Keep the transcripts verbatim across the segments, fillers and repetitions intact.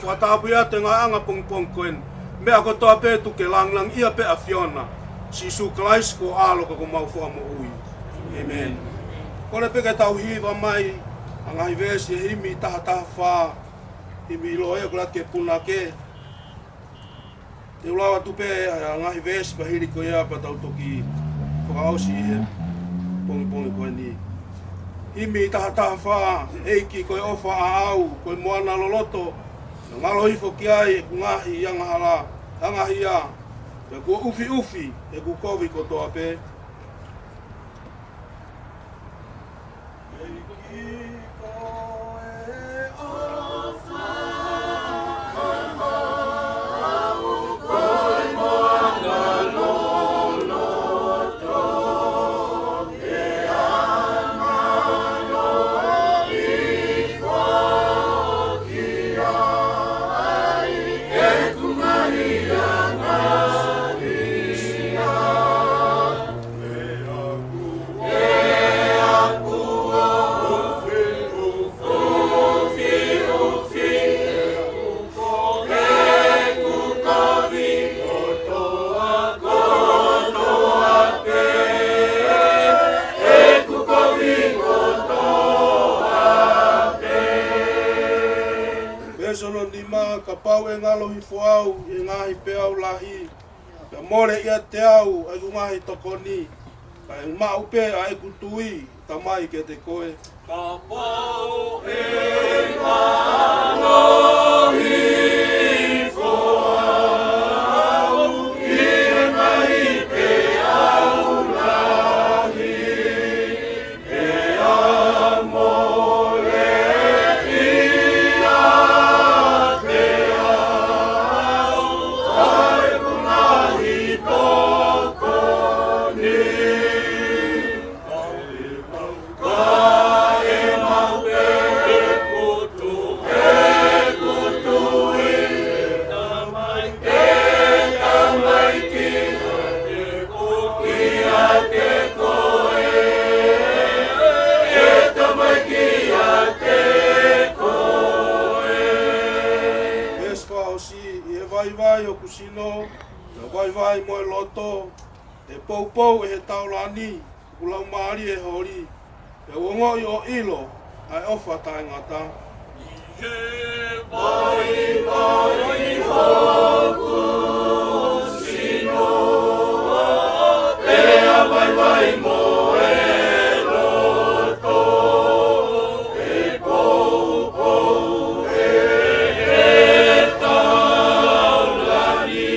Fakatapui atu e ngaahi anga pongipongi ko eni. Meʻa kotoa pē tuku ke langilangiʻia pē ʻa e ʻAfiona. Sīsū Kalaisi ko e ʻAlo ka ko homau Fakamoʻui. ʻĒmeni. Kole pē ke tau hiva mai ʻa e ngaahi veesi ʻi he himi taha taha fā. Himi ʻiloa ʻoku ʻalu atu ki he punake. Te u lau atu pē ʻa e ngaahi veesi pea hili ko ia pea tau toki fakaʻosi ʻi he pongipongi ko eni. Himi taha taha fā. ʻEiki ko e ʻofa ʻaʻau, ko e moana loloto, naʻe ngalo hifo ki ai ʻeku ngaahi angahala, angahia, pea kuo ʻufiʻufi ʻeku kovi kotoa pē. Veesi hono nima. Kapau ʻe ngalo hifo au ʻi he ngaahi peau lahi, pea mole ʻiate au ʻa ʻeku ngaahi tokoni, ka ʻe maʻu pē ʻa ʻeku tui, Tamai, kiate koe. Kapau ʻe ngalo hifo au ʻi he ngaahi peau lahi, pea mole ʻiate au ʻa ʻeku ngaahi tokoni, ka ʻe maʻu pē ʻeku tu-, ʻeku tui, Tamai, ʻe Tamai, kiate koe, kiate koe, ʻe Tamai, kiate koe. Veesi fakaʻosi. ʻI he vaivai hoku sino, pea vaivai mo e loto, ʻe poupou ʻe he taulani ʻeku laumālie holi, pea u ongoʻi ʻo ʻilo ʻa e ʻofa taʻengata. ʻI he vaivai hoku sino, pea vaivai mo e loto, ʻe poupou ʻe he taulani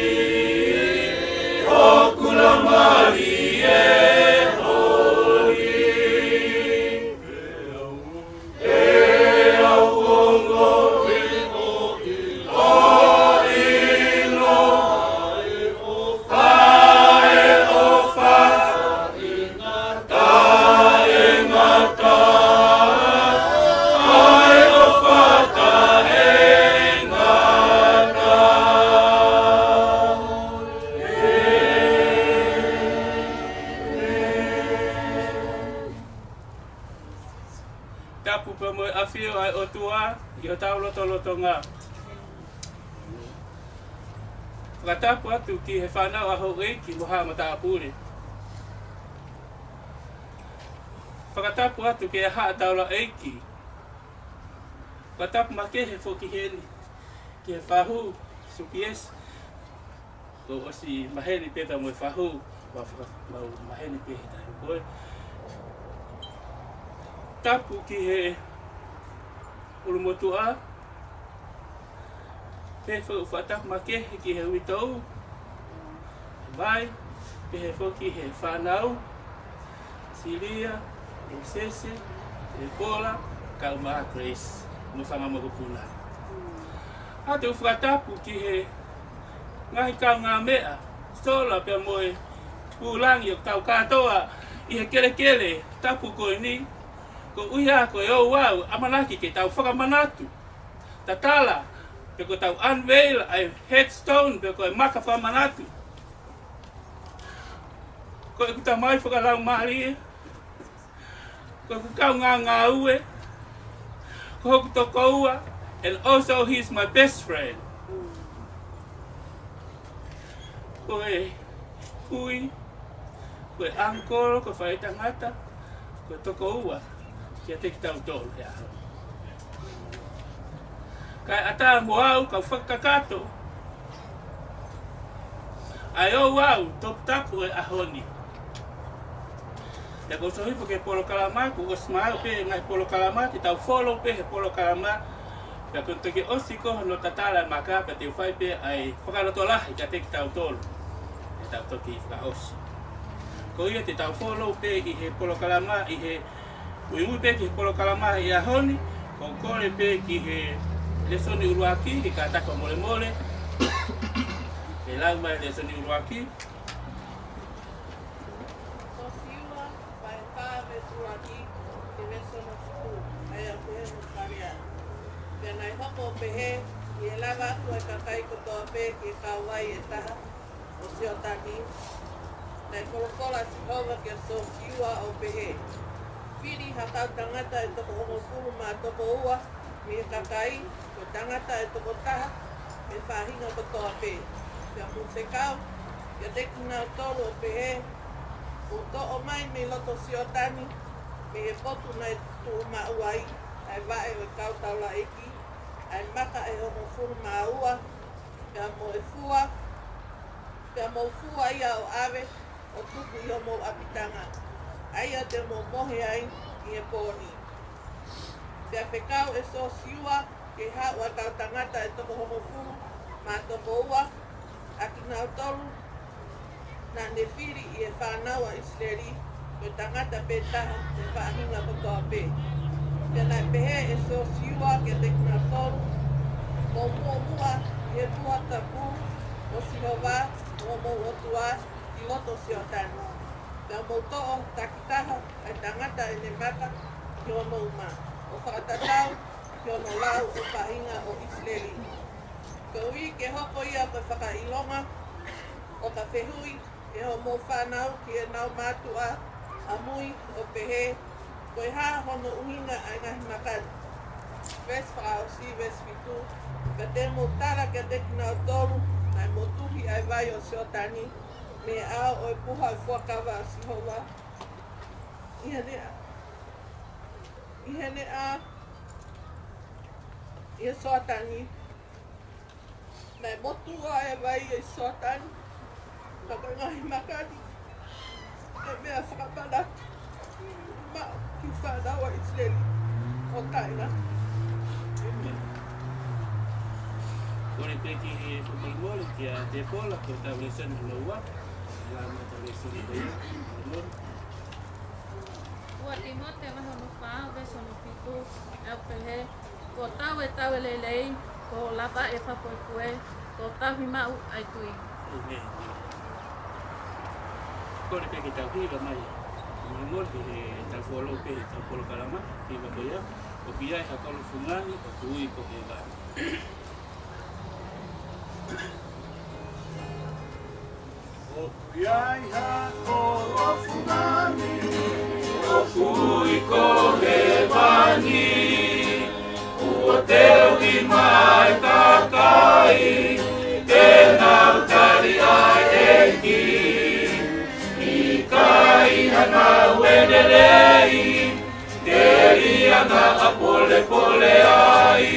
ʻeku laumālie holi. ʻE au ongoʻi ʻo ʻilo, ʻo ʻilo ʻa e ʻofa taʻengata, ʻa e ʻofa taʻengata. Tapu pē mo e ʻafio ʻa e ʻOtua ʻi hotau lotolotonga. Fakatapu atu ki he fānau ʻa houʻeiki mo haʻa matāpule. Fakatapu atu ki he haʻa taulaʻeiki. Fakatapu makehe foki heni ki he fahu, Supiesi. Kuo ʻosi maheni pē pea mo e fahu, mau faka-, mau maheni pē he taimi ko ē. Tapu ki he ʻulumotuʻa, pea fakatapu makehe ki he uitou, mai, pehē foki he fānau, Silia, Mosese, ʻEpola, kae ʻumaʻā Grace, mo e fanga mokopuna. ʻA ia te u fakatapu ki he ngaahi kaungāmeʻa, sola pea mo e tupulaki ʻoku tau kātoa ʻi he kelekele tapu ko eni, koeʻuhi ko e ouau ʻamanaki ke tau fakamanatu, tatala, pe ko ʻetau unveil ʻa e headstone, pe ko e maka fakamanatu. Ko ʻeku tamai fakalaumālie, ko ʻeku kaungāngāue, ko hoku tokoua, And also, he's my best friend. Ko e ui, ko e uncle, ko e faitangata, ko e tokoua kiate kitautolu he ʻaho ni. Kae ʻatā mo au ke u fakakakato ʻa e ouau toputapu ʻo e ʻaho ni. Pea ʻoku ou sio hifo ki he polokalama, kuo ʻosi maʻu pē ngaahi polokalama, te tau follow pē he polokalama. Pea ko e toki ʻosi ko hono tatala e maka, pea te u fai pē ʻa e fakalotolahi kiate kitautolu. Te tau toki fakaʻosi. Ko ia te tau follow pē ʻi he polokalama, ʻi he ui ui pē ki he polokalama ʻi he ʻaho ni, ko e kole pē ki he lēsoni ʻuluaki, ke kātaki ʻo molemole. Ke lau mai e lēsoni ʻuluaki. Siosiua, vahe fā veesi ʻuluaki, ki he veesi hono fitu, ʻa ia ʻoku pehē hono fakalea. Pea naʻe hoko ʻo pehē, ʻi he lava atu ʻa e kakai kotoa pē ki he kauvai ʻe taha ʻo Sioatani, naʻe folofola ʻa Sihova kia Siosiua ʻo pehē, Fili ha kau tangata ʻe toko hongofulu mā toko ua mei he kakai, ko e tangata ʻe toko taha mei he faʻahinga kotoa pē. Pea mou fekau kiate kinautolu ʻo pehē, Mou toʻo mai mei loto Sioatani, mei he potu naʻe tuʻumaʻu ai ʻa e vaʻe ʻo e kau taulaʻeiki, ʻa e maka ʻe hongofulu mā ua, pea mo e fua, pea mou fua ia ʻo ʻave ʻo tuku ʻi homou ʻapitanga, ʻa ia te mou mohe ai ʻi he pō ni. Pea fekau ʻe Siosiua ke haʻu ʻa e kau tangata ʻe toko hongofulu mā toko ua, ʻa kinautolu naʻa ne fili ʻi he fānau ʻa ʻIsileli, ko e tangata pē taha mei he faʻahinga kotoa pē. Pea naʻe pehē ʻe Siosiua kiate kinautolu, Mou muʻomuʻa ʻi he puha tapu ʻo Sihova ko homou ʻOtua ʻi loto Sioatani. Pea mou toʻo takitaha ʻa e tangata ʻene maka ʻi hono uma, ʻo fakatatau ki hono lau ʻo e faʻahinga ʻo ʻIsileli. Koeʻuhi ke hoko ia ko e fakaʻilonga ʻo ka fehuʻi ʻe hoʻomou fānau ki heʻenau mātuʻa ʻamui ʻo pehē, Ko e hā hono ʻuhinga ʻa e ngaahi maka ni? Veesi fakaʻosi, veesi fitu, Pea te mou tala kiate kinautolu, Naʻe motuhi ʻa e vai ʻo Sioatani mei he ʻao ʻo e puha ʻo e fuakava ʻa Sihova, ʻi heʻene ʻā, ʻi heʻene ʻā ʻi he Sioatani. Naʻe motuhi ʻa e vai ʻi Sioatani, ka ko e ngaahi maka ni, ko e meʻa fakamanatu maʻu ki he fānau ʻa ʻIsileli ʻo taʻengata. ʻĒmeni. Kole pē ki he fakamolemole kia Tepola, ko e tau lēsoni hono ua, ʻe lau mai e tau lēsoni ko ia, molemole. Ua Tīmote vahe hono fā, veesi hono fitu, ʻoku pehē, Kuo tau e tau ʻe lelei, kuo lava e fakapuepue, kuo tauhi maʻu ʻa e tui. ʻĒmeni. Kole pē ke tau hiva mai. Molemole ki he tau follow pē he tau polokalama, hiva ko ia, ʻOku ʻi ai ha kolo fungani ʻoku ui ko Hēvani. ʻOku ʻi ai ha kolo fungani ʻoku ui ko Hēvani. Kuo teuhi mai e kakai te nau tali ʻa e ʻEiki. ʻIkai ha ngāue lelei, telia naʻa polepole ai,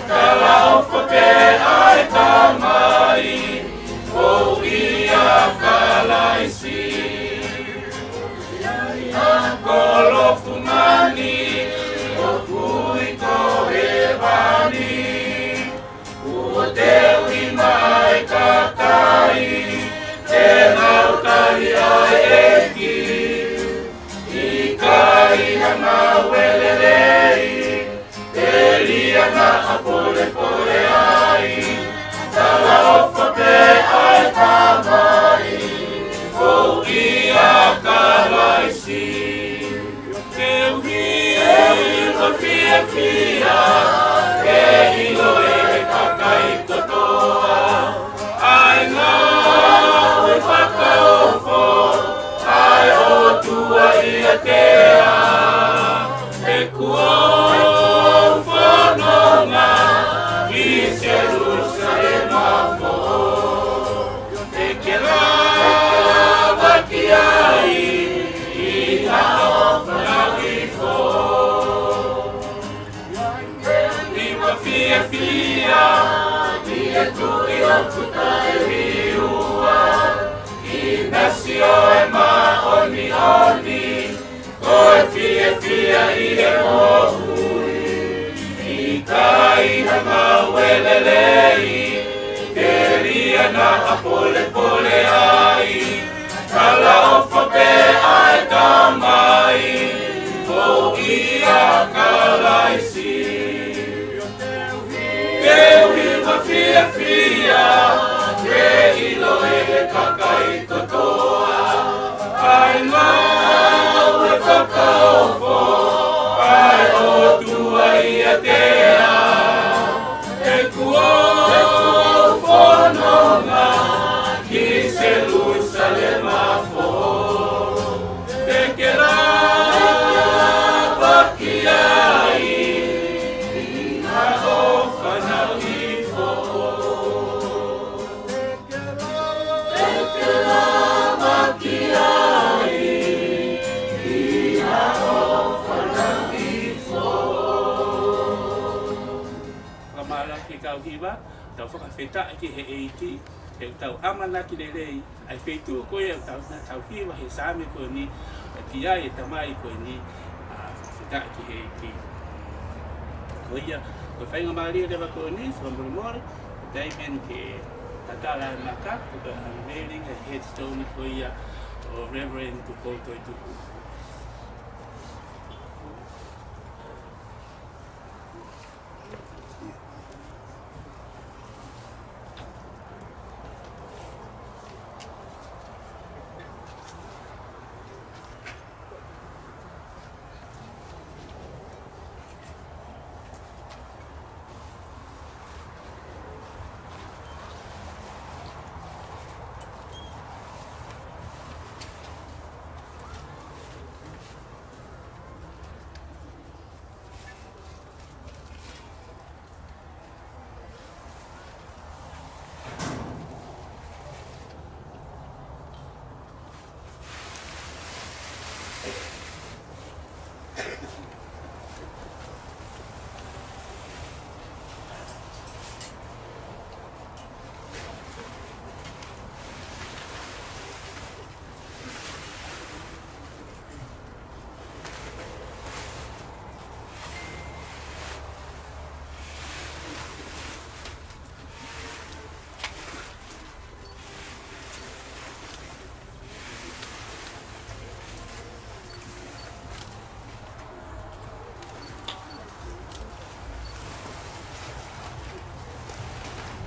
talaʻofa pē ʻa e Tamai, ʻoku ʻia Kalaisi. ʻA e kolo fungani ʻoku ui ko Hēvani. Kuo teuhi mai e kakai te nau tali ʻa e ʻEiki. ʻIkai ha ngāue lelei, telia naʻa polepole ai, Tuʻi ʻoku taʻehiua, ʻinasi ʻo e māʻoniʻoni, ko e fiefia ʻi he moʻui. ʻIkai ha ngāue lelei, telia naʻa polepole ai, talaʻofa pē ʻa e Tamai, ko ia Kalaisi. Teu hiva fiefia, ke ʻilo ʻe he kakai kotoa ʻa e ngāue fakaofo ʻa e ʻOtua ʻiate au, he kuo u fononga ki Selūsalema foʻou. Te ke lava ki ai ʻi haʻo fanauʻi foʻou. Te ke lava ki ai ʻi haʻo fanauʻi foʻou. Fakamālō ki he kau hiva, tau fakafetaʻi ki he ʻEiki, he ʻoku tau ʻamanaki lelei ʻa e feituʻu ko ia ʻoku tau, naʻa tau hiva he Saame ko eni, ʻa e ki ai e tamai ko eni, ʻa, fakafetaʻi ki he ʻEiki. Ko ia, ko e faingamālie leva ko eni, fakamolemole, ʻe taimi eni ke tatala e maka, ko e unveiling e headstone ko ia ʻo Reverend Tupou Toetuʻu.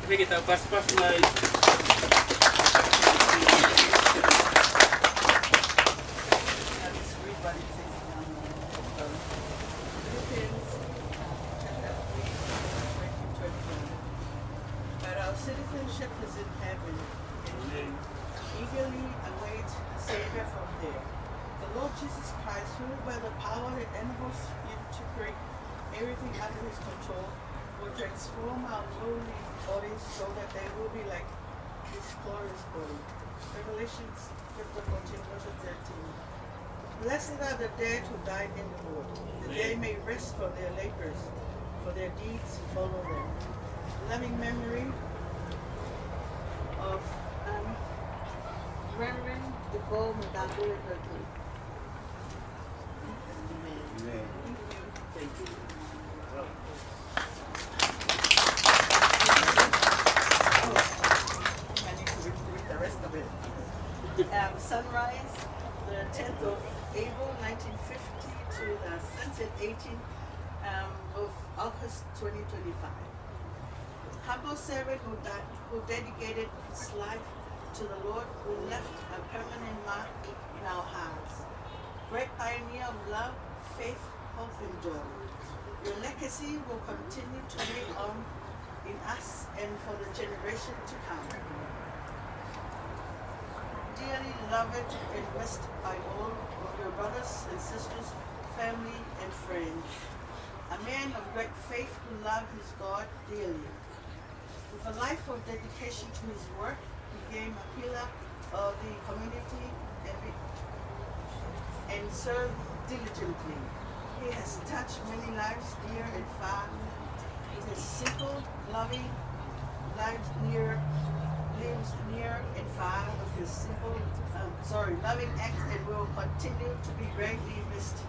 Pea ke tau pasipasi mai. But our citizenship is in heaven, and we eagerly await a Savior from there. The Lord Jesus Christ, who by the power that enables him to bring everything under his control, will transform our lowly bodies so that they will be like his glorious body. Revelation chapter fourteen, verse thirteen. Blessed are the dead who died in the Lord, that they may rest from their labors, for their deeds follow them. Loving memory of, um, Reverend Tupou Mutapule Toetuʻu. Amen. Amen. Thank you. I need to read, read the rest of it. Um, sunrise, the tenth of April nineteen fifty, to the sunset, eighteen, um, of August twenty twenty-five. Humble servant who died, who dedicated his life to the Lord, who left a permanent mark in our hearts. Great pioneer of love, faith, hope, and joy. Your legacy will continue to live on in us and for the generation to come. Dearly loved and missed by all of your brothers and sisters, family, and friends. A man of great faith who loved his God dearly. With a life of dedication to his work, he became a pillar of the community and be-, and served diligently. He has touched many lives near and far with his simple, loving, lives near, lives near and far with his simple, um, sorry, loving acts and will continue to be greatly missed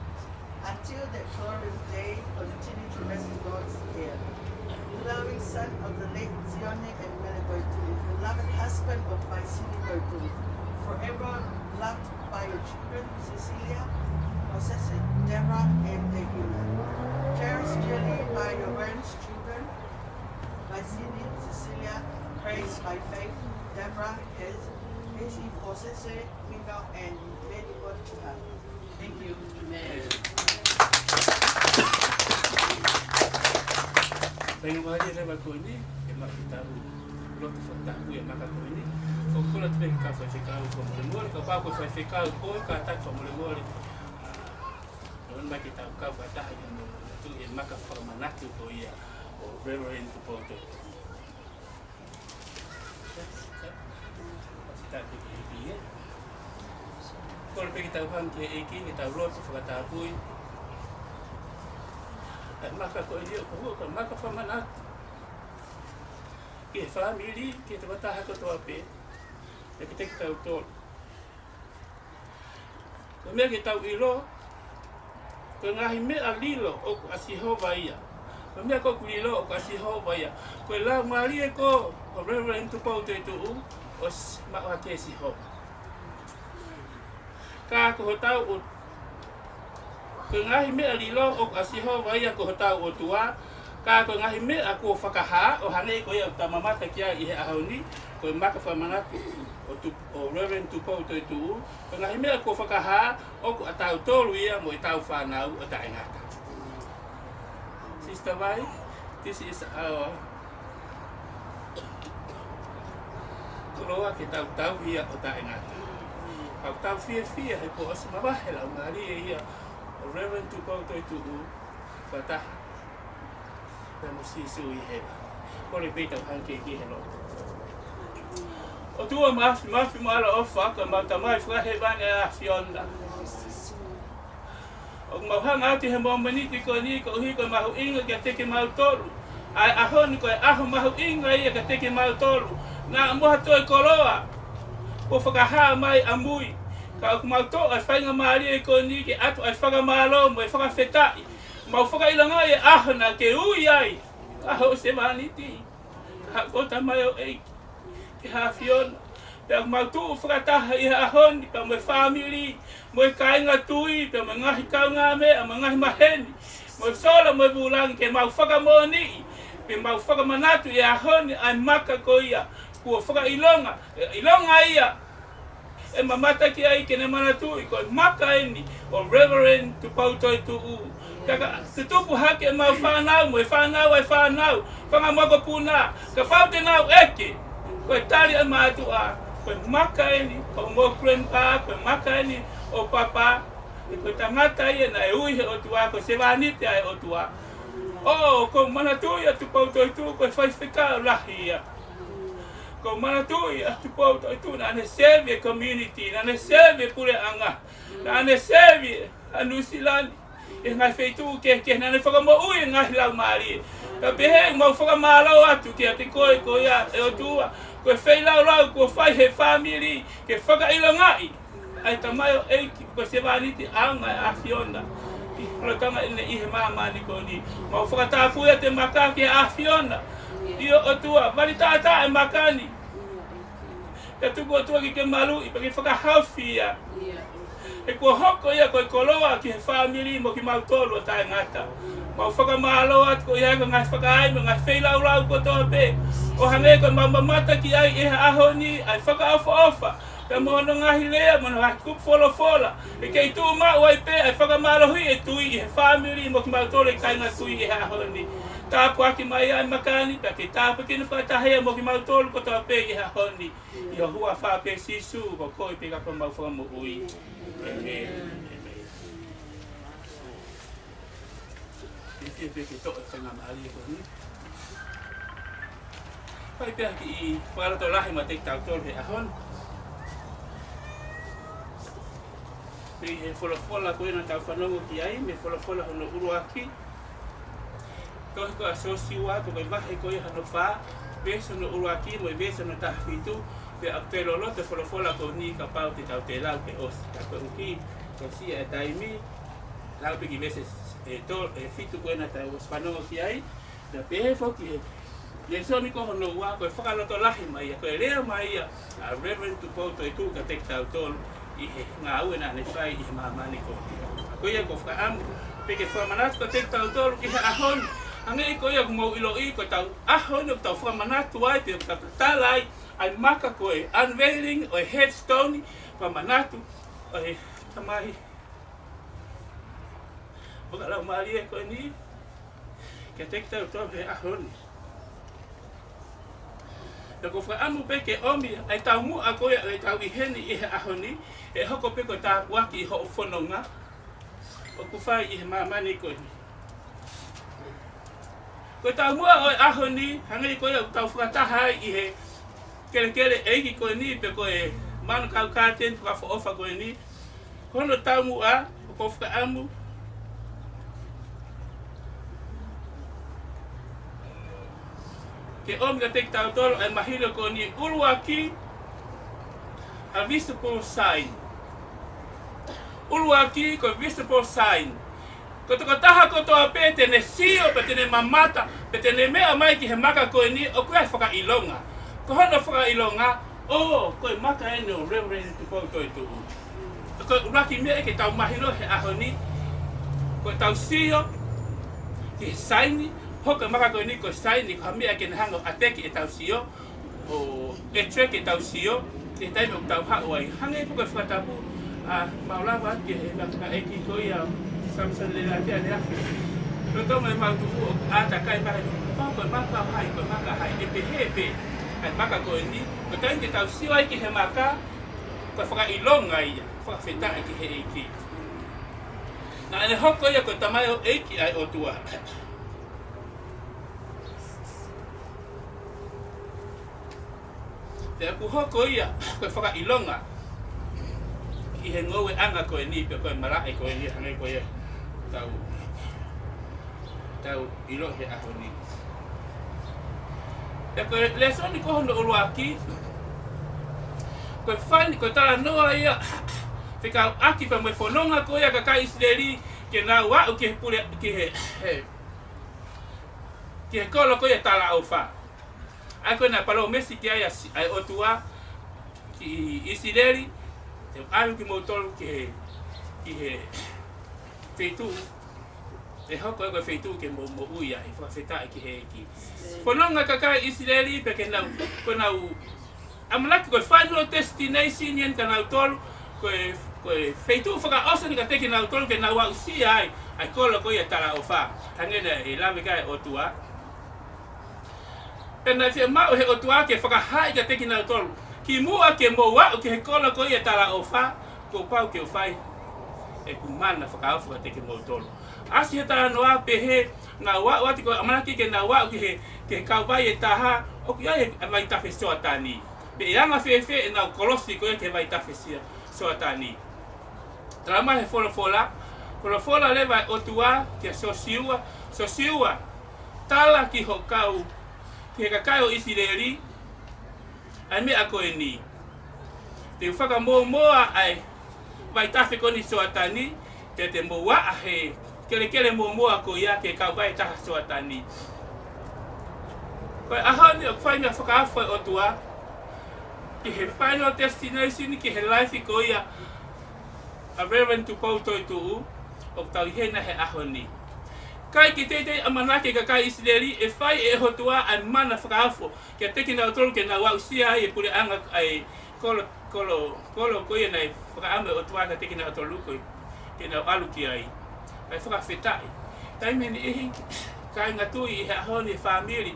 until that glorious day. Continue to rest in God's care. Beloved son of the late Sione and Mele Toetuʻu, beloved husband of Vaisini Toetuʻu, forever loved by your children, Cecilia, Mosese, Deborah, and Degina. Cherished dearly by your grandchildren, Vaisini, Cecilia, Grace by Faith, Deborah, Hez-, Hezi, Mosese, Mino, and many more to come. Thank you. Amen. Faingamālie leva ko eni, ke maʻu ʻetau lotu fakatapu ʻi he maka ko eni. Ko e kole atu pē ki he kau faifekau fakamolemole, kapau ko e faifekau koe, kātaki fakamolemole. ʻA, ʻoua naʻa ke tau kau fakataha ʻi he mo atu ʻi he maka fakamanatu ko ia ʻo Reverend Tupou Toetuʻu. Kole pē ke tau hanga ki he ʻEiki, ke tau lotu fakatapui. ʻA e maka ko eni ʻoku hoko ko e maka fakamanatu ki he fāmili, ki he tokotaha kotoa pē, ʻa kitautolu. Ko e meʻa ke tau ʻilo, ko e ngaahi meʻa lilo ʻoku ʻa Sihova ia. Ko e meʻa ʻoku lilo ʻoku ʻa Sihova ia. Ko e laumālie ko, ko Reverend Tupou Toetuʻu, ʻosi maʻu hake ʻe Sihova. Ka ko hotau ʻo, ko e ngaahi meʻa lilo ʻoku ʻa Sihova ia ko hotau ʻOtua, ka ko e ngaahi meʻa kuo fakahā, ʻo hangē ko ia ʻoku tau mamata ki ai ʻi he ʻaho ni, ko e maka fakamanatu ʻo Tu-, ʻo Reverend Tupou Toetuʻu, ko e ngaahi meʻa kuo fakahā, ʻoku ʻatautolu ia mo ʻetau fānau ʻo taʻengata. Sister Vai, this is our koloa ke tau tauhi ia ʻo taʻengata. Ka ʻoku tau fiefia he kuo ʻosi mavahe laumālie ia ʻo Reverend Tupou Toetuʻu, fakataha pea mo Sīsū ʻi hēvani. Kole pē ke tau hanga ki he lotu. ʻOtua mafimafi mo ʻaloʻofa, ko ʻemau Tamai fakahēvani ʻa e ʻAfiona. ʻOku mau hanga atu he mōmeniti ko eni koeʻuhi ko e mahuʻinga kiate kimautolu. ʻA e ʻaho ni ko e ʻaho mahuʻinga ia kiate kimautolu. Naʻa mo ha toe koloa kuo fakahā mai ʻamui. Ka ʻoku mau toʻo ʻa e faingamālie ko eni ke ʻatu ʻa e fakamālō mo e fakafetaʻi. Mau fakaʻilongaʻi e ʻaho naʻa ke ui ai ʻa hoʻo sevāniti, ko ho Tamai ʻo e ʻEiki, ko e ʻAfiona. Pea mau tuʻu fakataha ʻi he ʻaho ni, pea mo e fāmili, mo e kāinga tui, pea mo e ngaahi kaungāmeʻa, mo e ngaahi maheni, mo e sola, mo e vūlangi, ke mau fakamoʻoniʻi, pea mau fakamanatu ʻi he ʻaho ni ʻa e maka ko ia, kuo fakaʻilonga, ʻe ʻilonga ia ʻe mamata ki ai ke ne manatuʻi ko e maka eni ʻo Reverend Tupou Toetuʻu. Ka ka tutupu hake ʻemau fānau mo e fānau ʻa e fānau, fanga mokopuna, kapau te nau ʻeke, ko e tali ʻa e mātuʻa, ko e maka eni, ko mo grandpa, ko e maka eni ʻo papa, ko e tangata ia naʻe ui he ʻOtua, ko e sevāniti ʻa e ʻOtua. ʻO, ʻoku ou manatuʻi ʻa Tupou Toetuʻu ko e faifekau lahi ia. ʻOku ou manatuʻi ʻa Tupou Toetuʻu naʻa ne serve e community, naʻa ne serve e puleʻanga, naʻa ne serve ʻa Nuʻusila ni ʻi he ngaahi feituʻu kehekehe, naʻa ne fakamoʻui e ngaahi laumālie. Ka pehē ʻoku mau fakamālō atu kiate koe, ko ia ʻe ʻOtua, ko e feilaulau kuo fai he fāmili ke fakaʻilongaʻi ʻa e tamaioʻeiki ko e sevāniti ʻaonga ʻa e ʻAfiona ʻi he lotanga ʻene ʻi he māmani ko eni. Mau fakatapui ʻa e maka ki he ʻAfiona. ʻIo ʻOtua, vali taʻataʻa e maka ni. Pea tuku ʻOtua ke ke maluʻi, pea ke fakahaofi ia. He kuo hoko ia ko e koloa ki he fāmili mo kimautolu ʻo taʻengata. Mau fakamālō atu ko ia ko e ngaahi fakaʻai mo e ngaahi feilaulau kotoa pē. ʻO hangē ko ʻemau mamata ki ai ʻi he ʻaho ni, ʻa e fakaʻofoʻofa. Pea mo hono ngaahi lea, mo hono ngaahi kupu folofola. ʻE kei tuʻu maʻu ai pē ʻa e fakamālohiʻi e tui ʻi he fāmili mo kimautolu e kāinga tui ʻi he ʻaho ni. Tāpuaki mai ʻa e maka ni, pea ke tāpuekina fakataha ia mo kimautolu kotoa pē ʻi he ʻaho ni. ʻI ho huafa pē Sīsū, ko koe pē ka ko homau Fakamoʻui. ʻĒmeni. ʻĒmeni. Fiefia pē ke toʻo e faingamālie ko eni. Fai pē ha kiʻi fakalotolahi maʻa kitautolu he ʻaho ni. Mei he folofola ko ē naʻa tau fanongo ki ai, mei he folofola hono ʻuluaki. Tohi ko ia ʻa Siosiua, ko e vahe ko ia hono fā. Veesi hono ʻuluaki mo e veesi hono taha fitu, pea ʻoku toe loloto e folofola ko eni kapau te tau toe lau ke ʻosi. Ka koeʻuhi ko e siʻi ʻa e taimi, lau pē ki he veesi ʻe to-, ʻe fitu ko ē naʻa tau ʻosi fanongo ki ai, naʻe pehē foki he lēsoni ko hono ua, ko e fakalotolahi mai ia, ko e lea mai ia ʻa Reverend Tupou Toetuʻu kiate kitautolu ʻi he ngāue naʻa ne fai ʻi he māmani ko ē. Ko ia ʻoku ou fakaʻamu pē ke fakamanatu kiate kitautolu ki he ʻaho ni, hangē ko ia ʻoku mou ʻiloʻi, ko ʻetau ʻaho ni ʻoku tau fakamanatu ai, pe ʻoku tau tatala ai ʻa e maka ko e unveiling ʻo e headstone, fakamanatu ʻo e tamai fakalaumālie ko eni kiate kitautolu he ʻaho ni. Pea ʻoku ou fakaʻamu pē ke ʻomi ʻa e taumuʻa ko ia ʻo ʻetau ʻi heni ʻi he ʻaho ni, ʻe hoko pē ko e tāpuaki ʻi hoʻo fononga ʻoku fai ʻi he māmani ko eni. Ko e taumuʻa ʻo e ʻaho ni, hangē ko ia ʻoku tau fakataha ai ʻi he kelekele ʻeiki ko eni, pe ko e manu kau kāteni fakaʻofoʻofa ko eni, ko hono taumuʻa, ʻoku ou fakaʻamu ke ʻomi kiate kitautolu ʻa e mahino ko eni. ʻUluaki, a visible sign. ʻUluaki, ko e visible sign. Ko e tokotaha kotoa pē te ne sio, pe te ne mamata, pe te ne meʻa mai ki he maka ko eni, ʻoku ʻi ai e fakaʻilonga. Ko hono fakaʻilonga, ʻo, ko e maka eni ʻo Reverend Tupou Toetuʻu. Ko e ʻuluaki meʻa ke tau mahino he ʻaho ni, ko ʻetau sio ki he saini, hoko e maka ko eni ko e saini, ko ha meʻa ke ne hanga ʻo ʻateki ʻetau sio, ʻo attract ʻetau sio, ki he taimi ʻoku tau haʻu ai. Hangē pē ko e fakatapu, ʻa, mau lava atu ki he ngaahi fakaʻeiki ko ia, Samson Lelati ʻaneafi. Lolotonga ʻemau tuʻu ʻoku ʻātakai mai, ʻo ko e maka hai, ko e maka hai, ʻe pehē pē ʻa e maka ko eni, ko e taimi ke tau sio ai ki he maka, ko e fakaʻilonga ia, fakafetaʻi ki he ʻEiki. Naʻa ne hoko ia ko e tamaioʻeiki ʻa e ʻOtua. Pea ʻoku hoko ia ko e fakaʻilonga ʻi he ngoueʻanga ko eni, pe ko e malaʻe ko eni, hangē ko ia ʻoku tau, tau ʻilo he ʻaho ni. Pea ko e lēsoni ko hono ʻuluaki, ko e fai ni, ko e talanoa ia fekauʻaki pea mo e fononga ko ia ʻa e kakai ʻIsileli ke nau aʻu ki he pule, ki he, he, ki he kolo ko ia ʻo e talaʻofa. ʻA ia ko ē naʻe palōmesi ki ai ʻa Si-, ʻa e ʻOtua ki ʻIsileli, te u ʻalu kimoutolu ki he, ki he feituʻu ʻe hoko ia ko e feituʻu ke mou moʻui ai, fakafetaʻi ki he ʻEiki. Fononga e kakai ʻIsileli pea ke nau, ko ʻenau ʻamanaki ko e final destination eni kia nautolu, ko e, ko e feituʻu fakaʻosi eni kiate kinautolu ke nau aʻusia ai ʻa e kolo ko ia ʻo e talaʻofa. Hangē naʻe lave ki ai e ʻOtua. Pea naʻe fiemaʻu ʻe he ʻOtua ke fakahā kiate kinautolu, kimuʻa ke mou aʻu ki he kolo ko ia ʻo e talaʻofa, kuo pau ke u fai ʻeku mana fakaofo kiate kimoutolu. ʻAsi he talanoa pehē, nau aʻu atu, ko e ʻamanaki ke nau aʻu ki he, ki he kauvai ʻe taha, ʻoku ʻi ai e vaitafe Soatani. Pe ʻe anga fēfē ʻenau kolosi ko ia ki he vaitafe Sia-, Soatani. Talamai ʻe he folofola, folofola leva ʻa e ʻOtua kia Siosiua, Siosiua, tala ki ho kau, ki he kakai ʻo ʻIsileli, ʻa e meʻa ko eni. Te u fakamōmoa ʻa e vaitafe ko eni Soatani, pea te mou aʻa he kelekele mōmoa ko ia ki he kauvai ʻe taha Soatani. Ko e ʻaho ni ʻoku fai meʻa fakaofo ʻa e ʻOtua, ki he final destination, ki he life ko ia ʻa Reverend Tupou Toetuʻu, ʻoku tau ʻi hena he ʻaho ni. ʻIkai ke teitei ʻamanaki e kakai ʻIsileli ʻe fai ʻe he ʻOtua ʻa e mana fakaofo kiate kinautolu ke nau aʻusia ai e puleʻanga, ʻa e kolo, kolo, kolo ko ia naʻe fakaʻamu ʻe he ʻOtua kiate kinautolu ko ia ke nau ʻalu ki ai. Kae fakafetaʻi, taimi ʻe niʻihi, kāinga tui ʻi he ʻaho ni, fāmili,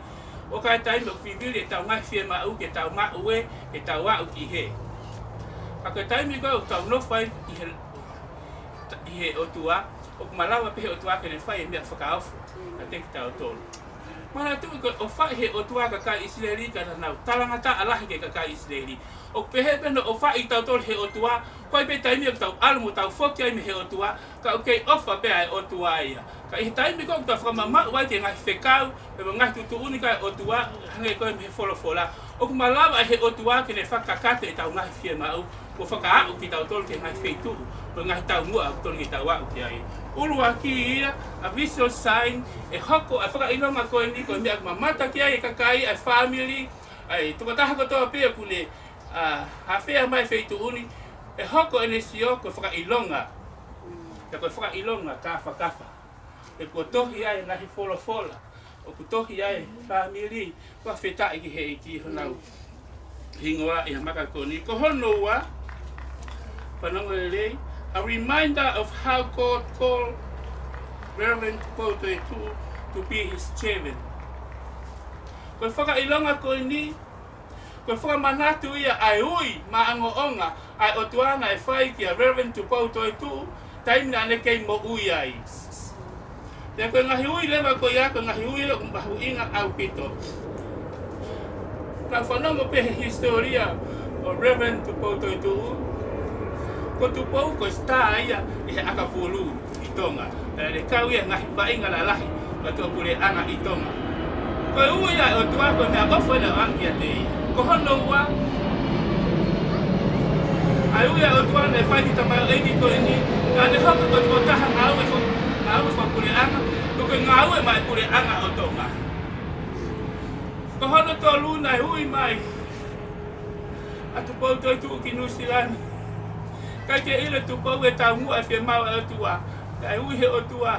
ʻoku ʻi ai e taimi ʻoku fifili ʻetau ngaahi fiemaʻu ke tau maʻu ē, ke tau aʻu ki hē. Ka ko e taimi ko ē ʻoku tau nofo ai ʻi he, ʻi he ʻOtua, ʻoku malava pē ʻe he ʻOtua ke ne fai e meʻa fakaofo kiate kitautolu. Manatuʻi ko e ʻofaʻi ʻe he ʻOtua e kakai ʻIsileli, ka naʻa nau talangataʻa lahi ki he kakai ʻIsileli. ʻOku pehē pē hono ʻofaʻi kitautolu ʻe he ʻOtua, ko e ʻi ai pē taimi ʻoku tau ʻalu mo tau foki ai mei he ʻOtua, ka ʻoku kei ʻofa pē ʻa e ʻOtua ia. Ka ʻi he taimi ko ē ʻoku tau fakamamaʻu ai ki he ngaahi fekau, pe ko e ngaahi tuʻutuʻuni ʻa e ʻOtua, hangē ko e meʻa he folofola, ʻoku malava ʻe he ʻOtua ke ne fakakakato ʻetau ngaahi fiemaʻu, mo fakaaʻu kitautolu ki he ngaahi feituʻu, mo e ngaahi taumuʻa ʻoku totonu ke tau aʻu ki ai. ʻUluaki ia, ʻa e vision sign, ʻe hoko ʻa e fakaʻilonga ko eni ko e meʻa ʻoku mamata ki ai e kakai, ʻa e fāmili, ʻa e tokotaha kotoa pē ʻoku ne, ʻa, hafea mai feituʻu ni, ʻe hoko ʻene sio ko e fakaʻilonga. Pea ko e fakaʻilonga kafakafa. He kuo tohi ai e ngaahi folofola, ʻoku tohi ai e fāmili, fakafetaʻi ki he ʻEiki honau hingoa ʻi he maka ko eni. Ko hono ua, fanongo lelei, a reminder of how God called Reverend Tupou Toetuʻu to be his servant. Ko e fakaʻilonga ko eni, ko e fakamanatu ia ʻa e ui maʻongoʻonga ʻa e ʻOtua naʻe fai kia Reverend Tupou Toetuʻu, taimi naʻa ne kei moʻui ai. Pea ko e ngaahi ui leva ko ia, ko e ngaahi ui ʻoku mahuʻinga ʻaupito. Tau fanongo pē he hisitōlia ʻo Reverend Tupou Toetuʻu, ko Tupou ko e star ia ʻi he ʻakapulu ʻi Tonga. Pea ne kau ia he ngaahi vaʻinga lalahi ʻo e tuʻapuleʻanga ʻi Tonga. Ko e ui ia ʻa e ʻOtua ko e meʻaʻofa naʻe ʻoange kiate ia. Ko hono ua, ʻa e ui ʻa e ʻOtua naʻe fai ki he tamaioʻeiki ko eni, naʻa ne hoko ko e tokotaha ngāue fo-, ngāue fakapuleʻanga, ko e ngāue maʻá e puleʻanga ʻo Tonga. Ko hono tolu, naʻe ui mai ʻa Tupou Toetuʻu ki Nuʻusila ni. ʻIkai ke ʻilo ʻe Tupou e taumuʻa e fiemaʻu ʻa e ʻOtua. Naʻe ui ʻe he ʻOtua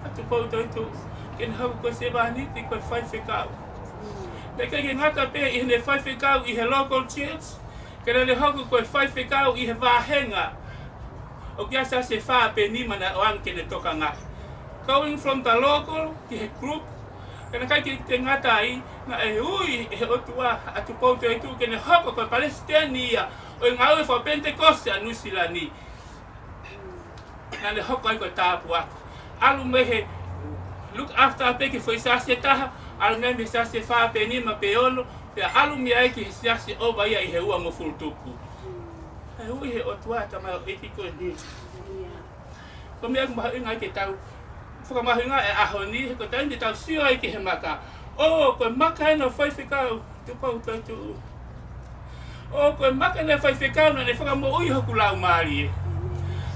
ʻa Tupou Toetuʻu ke ne hoko ko e sevāniti, ko e faifekau. Naʻe ʻikai ke ngata pē ʻi heʻene faifekau ʻi he local church, ka naʻa ne hoko ko e faifekau ʻi he vāhenga ʻoku ʻi ai e siasi ʻe fā pe nima naʻe ʻoange ke ne tokangaʻi. Going from the local ki he group, ka naʻe ʻikai ke ngata ai, naʻe ui ʻe he ʻOtua ʻa Tupou Toetuʻu ke ne hoko ko e palesiteni ia ʻo e ngāue fakapenitekosi ʻa Nuʻusila ni. Naʻa ne hoko ai ko e tāpuaki. ʻAlu mei he look after pē ki he foʻi siasi ʻe taha, ʻalu mei he siasi ʻe fā pe nima pe ono, pea ʻalu mei ai ki he siasi ʻova ia ʻi he uangofulu tupu. ʻE ui ʻe he ʻOtua e tamaioʻeiki ko eni. Ko e meʻa ʻoku mahuʻinga ai ke tau fakamahuʻingaʻi e ʻaho ni, he ko e taimi te tau sio ai ki he maka. ʻŌ, ko e maka ena ʻo e faifekau Tupou Toetuʻu. ʻŌ, ko e maka ena ʻo e faifekau naʻa ne fakamoʻui hoku laumālie.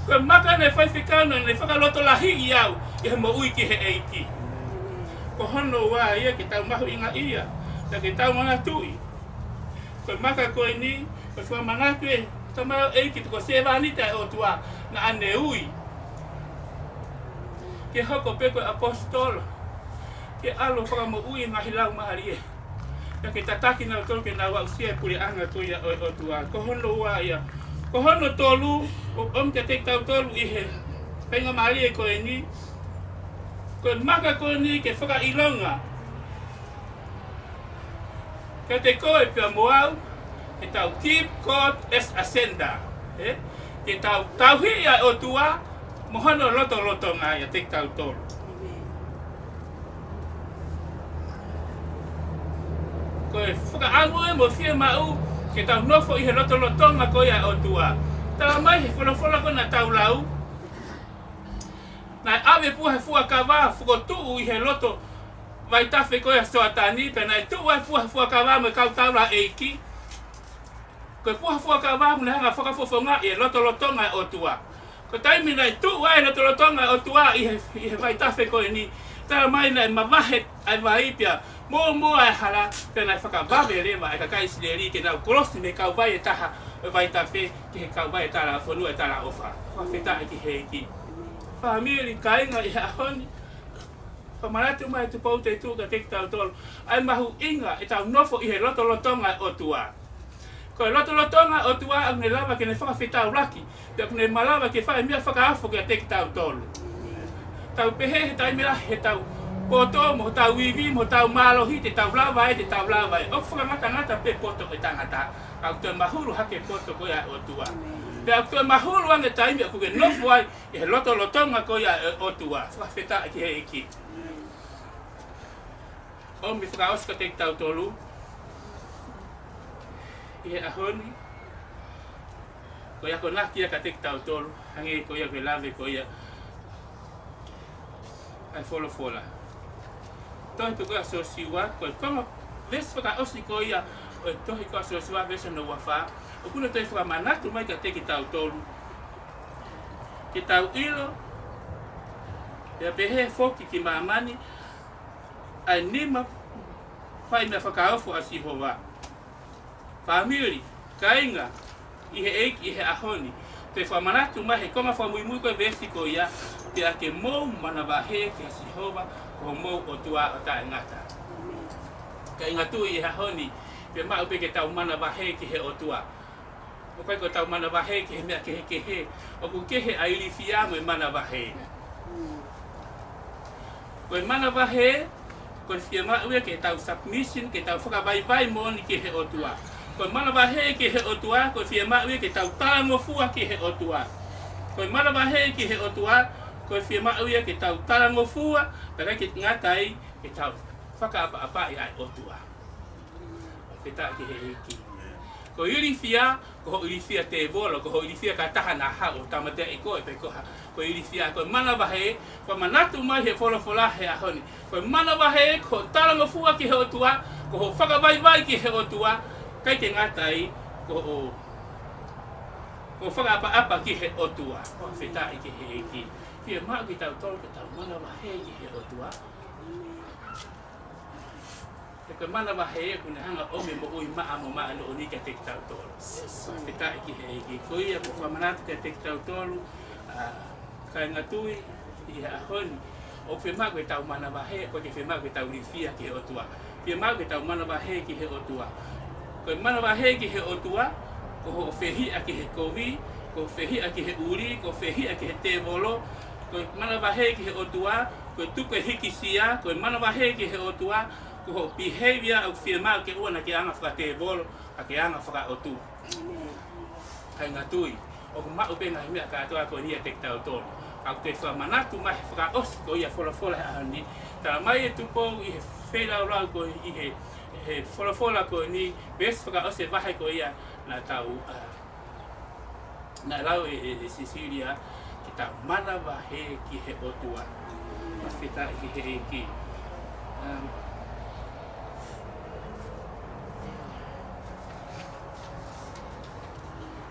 Ko e maka ena ʻo e faifekau naʻa ne fakalotolahiʻi au ʻi he moʻui ki he ʻEiki. Ko hono ua ia ke tau mahuʻingaʻia, pea ke tau manatuʻi. Ko e maka ko eni, ko e fakamanatu ʻe he tamaioʻeiki ko e sevāniti ʻa e ʻOtua naʻa ne ui ke hoko pē ko e ʻaposetolo, ke ʻalu ʻo fakamoʻui e ngaahi laumālie, pea ke tataki kinautolu ke nau aʻusia e puleʻanga ko ia ʻo e ʻOtua. Ko hono ua ia. Ko hono tolu, ʻoku ʻomi kiate kitautolu ʻi he faingamālie ko eni, ko e maka ko eni ke fakaʻilonga kiate koe pea mo au, ke tau keep God as a center, ē? Ke tau tauhi ʻa e ʻOtua mo hono lotolotonga ʻiate kitautolu. Ko e fakaʻamu ē mo e fiemaʻu ke tau nofo ʻi he lotolotonga ko ia ʻo e ʻOtua. Talamai he folofola ko ē naʻa tau lau, naʻe ʻave e puha ʻo e fuakava fokotuʻu ʻi he loto vaitafe ko ia ʻo Soatani, pea naʻe tuʻu ai e puha ʻo e fuakava mo e kau taulaʻeiki. Ko e puha ʻo e fuakava naʻe hanga ʻo fakafofongaʻi e lotolotonga ʻo e ʻOtua. Ko e taimi naʻe tuʻu ai e lotolotonga ʻo e ʻOtua ʻi he, ʻi he vaitafe ko eni, talamai naʻe mavahe ʻa e vai pea mōmoa e hala, pea naʻe fakavave leva ʻa e kakai ʻIsileli ke nau kolosi mei he kauvai ʻe taha ʻo e vaitafe ki he kauvai ʻe talafonua ʻe talaʻofa. Fakafetaʻi ki he ʻEiki. Fāmili, kāinga, ʻi he ʻaho ni, fakamanatu mai ʻe Tupou Toetuʻu kiate kitautolu ʻa e mahuʻinga ʻetau nofo ʻi he lotolotonga ʻo e ʻOtua. Ko e lotolotonga ʻo e ʻOtua ʻoku ne lava ke ne fakafetaulaki, pea ʻoku ne malava ke fai e meʻa fakaofo kiate kitautolu. Tau pehē he taimi lahi heʻetau poto mo hotau ivi mo hotau mālohi te tau lava ē, te tau lava ē. ʻOku fakangatangata pē poto ʻo e tangata, ka ʻoku toe mahulu hake e poto ko ia ʻo e ʻOtua. Pea ʻoku toe mahulu ange e taimi ʻoku ke nofo ai ʻi he lotolotonga ko ia ʻo e ʻOtua. Fakafetaʻi ki he ʻEiki. ʻOmi fakaʻosi kiate kitautolu ʻi he ʻaho ni, ko e akonaki ia kiate kitautolu, hangē ko ia ko e lave ko ia ʻa e folofola. Tohi pē ko ē ʻa Siosiua, ko e konga veesi fakaʻosi ko ia ʻo e tohi ko ē ʻa Siosiua, veesi hono uafā, ʻoku ne toe fakamanatu mai kiate kitautolu ke tau ʻilo, pea pehē foki ki māmani, ʻa e nima fai meʻa fakaofo ʻa Sihova. Fāmili, kāinga ʻi he ʻEiki ʻi he ʻaho ni, toe fakamanatu mai he konga fakamuimui ko ē veesi ko ia, pea ke mou manavahē kia Sihova ko homou ʻOtua ʻo taʻengata. Kāinga tui, ʻi he ʻaho ni, fiemaʻu pē ke tau manavahē ki he ʻOtua. ʻOku ʻikai ko ʻetau manavahē ki he meʻa kehekehe, ʻoku kehe ʻa e ilifia mo e manavahē. Ko e manavahē, ko e fiemaʻu ia ke tau submission, ke tau fakavaivai moʻoni ki he ʻOtua. Ko e manavahē ki he ʻOtua, ko e fiemaʻu ia ke tau talangofua ki he ʻOtua. Ko e manavahē ki he ʻOtua, ko e fiemaʻu ia ke tau talangofua, pea ʻikai ke ngata ai, ke tau fakaʻapaʻapaʻi ʻa e ʻOtua. Fakafetaʻi ki he ʻEiki. Ko e ilifia, ko hoʻo ilifia tēvolo, ko hoʻo ilifia ka taha naʻa haʻu ʻo tāmateʻi koe pe ko ha, ko e ilifia, ko e manavahē, fakamanatu mai he folofola he ʻaho ni. Ko e manavahē, ko hoʻo talangofua ki he ʻOtua, ko hoʻo fakavaivai ki he ʻOtua, ʻikai ke ngata ai, ko hoʻo, ko hoʻo fakaʻapaʻapa ki he ʻOtua. Fakafetaʻi ki he ʻEiki. Fiemaʻu kitautolu ke tau manavahē ki he ʻOtua. He ko e manavahē ʻoku ne hanga ʻo ʻomi e moʻui maʻa mo māʻoniʻoni kiate kitautolu. Fakafetaʻi ki he ʻEiki. Ko ia ʻoku fakamanatu kiate kitautolu, ʻa, kāinga tui ʻi he ʻaho ni. ʻOku fiemaʻu ke tau manavahē, ʻoku ʻikai ke fiemaʻu ke tau ilifia ki he ʻOtua. Fiemaʻu ke tau manavahē ki he ʻOtua. Ko e manavahē ki he ʻOtua, ko hoʻo fehiʻa ki he kovi, ko hoʻo fehiʻa ki he ʻuli, ko hoʻo fehiʻa ki he tēvolo, ko e manavahē ki he ʻOtua, ko e tuku e hīkisia, ko e manavahē ki he ʻOtua, ko hoʻo behavior ʻoku fiemaʻu ke ʻoua naʻa ke anga fakatēvolo, ka ke anga fakaʻotua. Kāinga tui, ʻoku maʻu pē ngaahi meʻa kātoa ko eni ʻiate kitautolu. Ka ʻoku te fakamanatu mai he fakaʻosi ko ia folofola he ʻaho ni. Tala mai ʻe Tupou ʻi he feilaulau ko ē ʻi he, he folofola ko eni, veesi fakaʻosi e vahe ko ia naʻa tau, ʻa, naʻe lau ʻe, ʻe, ʻe Sisilia, ke tau manavahē ki he ʻOtua. Fakafetaʻi ki he ʻEiki. Um,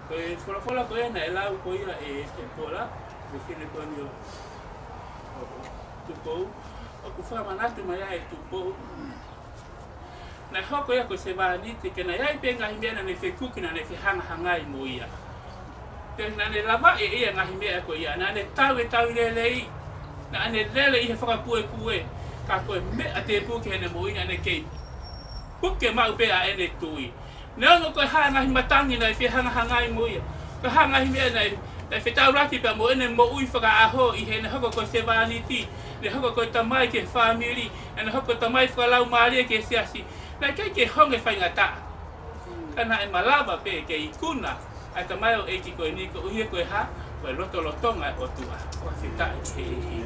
ko e folofola ko ē naʻe lau ko ia ʻe, ʻe Paula, ʻe fefine ko eni ʻo, ʻo, ʻo Tupou, ʻoku fakamanatu mai ai ʻe Tupou. Naʻe hoko ia ko e sevāniti, ka naʻe ʻi ai pē ngaahi meʻa naʻa ne fekuki, naʻa ne fehangahangai mo ia. Pea naʻa ne lavaʻi ʻe ia ngaahi meʻa ko ia, naʻa ne tau e tau lelei, naʻa ne lele ʻi he fakapuepue, ka ko e meʻa tēpū ki heʻene moʻui naʻa ne kei puke maʻu pē ʻa ʻene tui. Neongo ko e hā e ngaahi matangi naʻe fehangahangai mo ia, ko e hā e ngaahi meʻa naʻe, naʻe fetaulaki pea mo ʻene moʻui fakaʻaho ʻi heʻene hoko ko e sevāniti, ʻene hoko ko e tamai ki he fāmili, ʻene hoko ko e tamai fakalaumālie ki he siasi, naʻe ʻikai ke honge faingataʻa. Ka naʻe malava pē ke ikuna ʻa e tamaioʻeiki ko eni koeʻuhi ko e hā, ko e lotolotonga ʻo e ʻOtua. Fakafetaʻi ki he ʻEiki.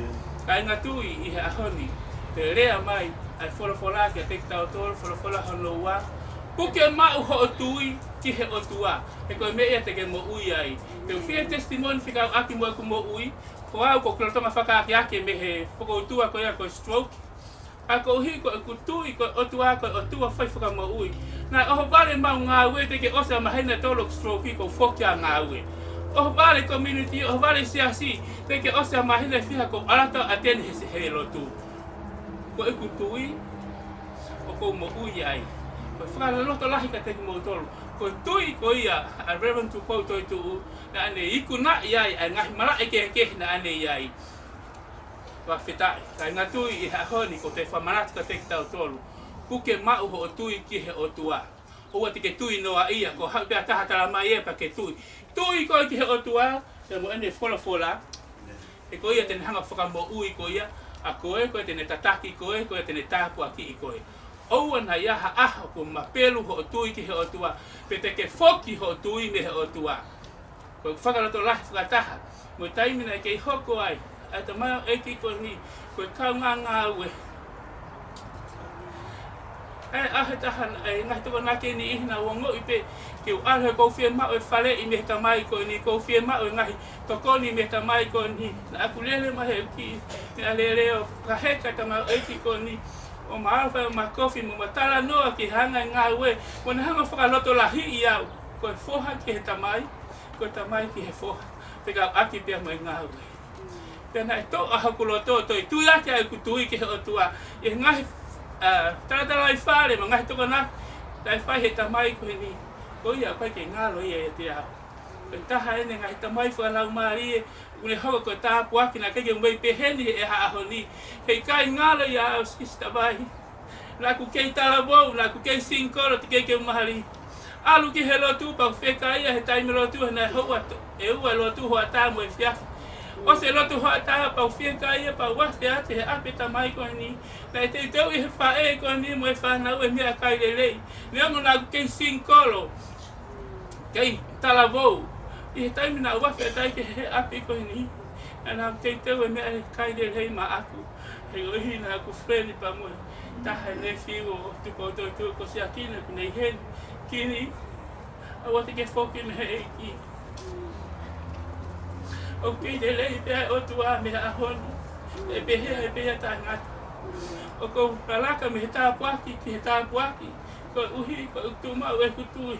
Kāinga tui ʻi he ʻaho ni, te u lea mai ʻa e folofola kiate kitautolu, folofola hono ua. Puke maʻu hoʻo tui ki he ʻOtua, he ko e meʻa ia te ke moʻui ai. Te u fie testimony fekauʻaki mo ʻeku moʻui, ko au ʻoku ou lolotonga fakaakeake mei he fokoutua ko ia ko e stroke. Ka koeʻuhi ko ʻeku tui ko e ʻOtua ko e ʻOtua fai fakamoʻui. Naʻe ʻohovale ʻemau ngāue, teʻeki ʻosi ʻa e māhina ʻe tolu ʻeku stroke kuo u foki ʻo ngāue. ʻOhovale community, ʻohovale siasi, teʻeki ʻosi ʻa e māhina ʻe fiha kuo u ʻalu atu ʻo attend he se-, he lotu. Ko ʻeku tui ʻoku ou moʻui ai. Ko e fakalotolahi kiate kimoutolu. Ko e tui ko ia ʻa Reverend Tupou Toetuʻu, naʻa ne ikunaʻi ai ʻa e ngaahi malaʻe kehekehe naʻa ne ʻi ai. Fakafetaʻi. Kāinga tui ʻi he ʻaho ni, ʻoku ou toe fakamanatu kiate kitautolu. Puke maʻu hoʻo tui ki he ʻOtua. ʻOua te ke tui noaʻia, ko e haʻu pē ha taha ʻo tala mai ia pea ke tui. Tui koe ki he ʻOtua, pea mo ʻene folofola. He ko ia te ne hanga ʻo fakamoʻui koe, ʻa koe, ko ia te ne tataki koe, ko ia te ne tāpuakiʻi koe. ʻOua naʻa ʻi ai ha ʻaho kuo mapelu hoʻo tui ki he ʻOtua, pe te ke foki hoʻo tui mei he ʻOtua. Ko e fakalotolahi fakataha mo e taimi naʻe kei hoko ai ʻa e tamaioʻeiki ko eni ko e kaungā ngāue. ʻAi, ʻa e taha, ʻa e ngaahi tokonaki ʻe niʻihi naʻa ku ongoʻi pē ke u ʻalu he ʻoku ou fiemaʻu e faleʻi mei he tamai ko eni, ʻoku ou fiemaʻu e ngaahi tokoni mei he tamai ko eni. Naʻa ku lele mai he ʻeiki, meʻalele ʻo fakaheka e tamaioʻeiki ko eni, ʻo ma ʻalu fai ʻo ma kofi mo ma talanoa ki he anga e ngāue, mo ne hanga ʻo fakalotolahiʻi au. Ko e foha ki he tamai, ko e tamai ki he foha, fekauʻaki pea mo e ngāue. Pea naʻe toʻa hoku loto ʻo toe tui ʻaki ʻa ʻeku tui ki he ʻOtua. ʻI he ngaahi, ā, talatalaifale mo e ngaahi tokonaki naʻe fai he tamai ko eni, ko ia ʻoku ʻikai ke ngalo ia ʻiate au. Ko e taha eni e ngaahi tamai fakalaumālie ʻoku ne hoko ko e tāpuaki. Naʻe ʻikai ke u mei pehē ni he ʻaho ni, heʻikai ngalo ia au, Sisitā Vai. Naʻa ku kei talavou, naʻa ku kei singikolo, teʻeki ke u mali. ʻAlu ki he lotu pea u fiekaia he taimi lotu, he naʻe houa t-, ʻe ua lotu hoʻatā mo e efiafi. ʻOsi e lotu hoʻatā pea u fiekaia pea u afe atu he ʻapi e tamai ko eni. Naʻe teuteuʻi he faʻē ko eni mo e fānau e meʻakai lelei. Neongo naʻa ku kei singikolo, kei talavou, ʻi he taimi naʻa ku afe atu ai ki he ʻapi ko eni, naʻa nau teuteu e meʻakai lelei maʻaku. He ʻoku ʻi heni ʻeku friend pea mo e taha e nephew ʻo Tupou Toetuʻu, ko Siakina, ʻoku ne ʻi heni. Kini, ʻoua te ke foki mei he ʻEiki. ʻOku kei lelei pē ʻa e ʻOtua mei he ʻaho ni. ʻE pehē, ʻe pehē ʻa e taʻengata. ʻOku ou lalaka mei he tāpuaki ki he tāpuaki, koeʻuhi ko e tuʻu maʻu ʻeku tui.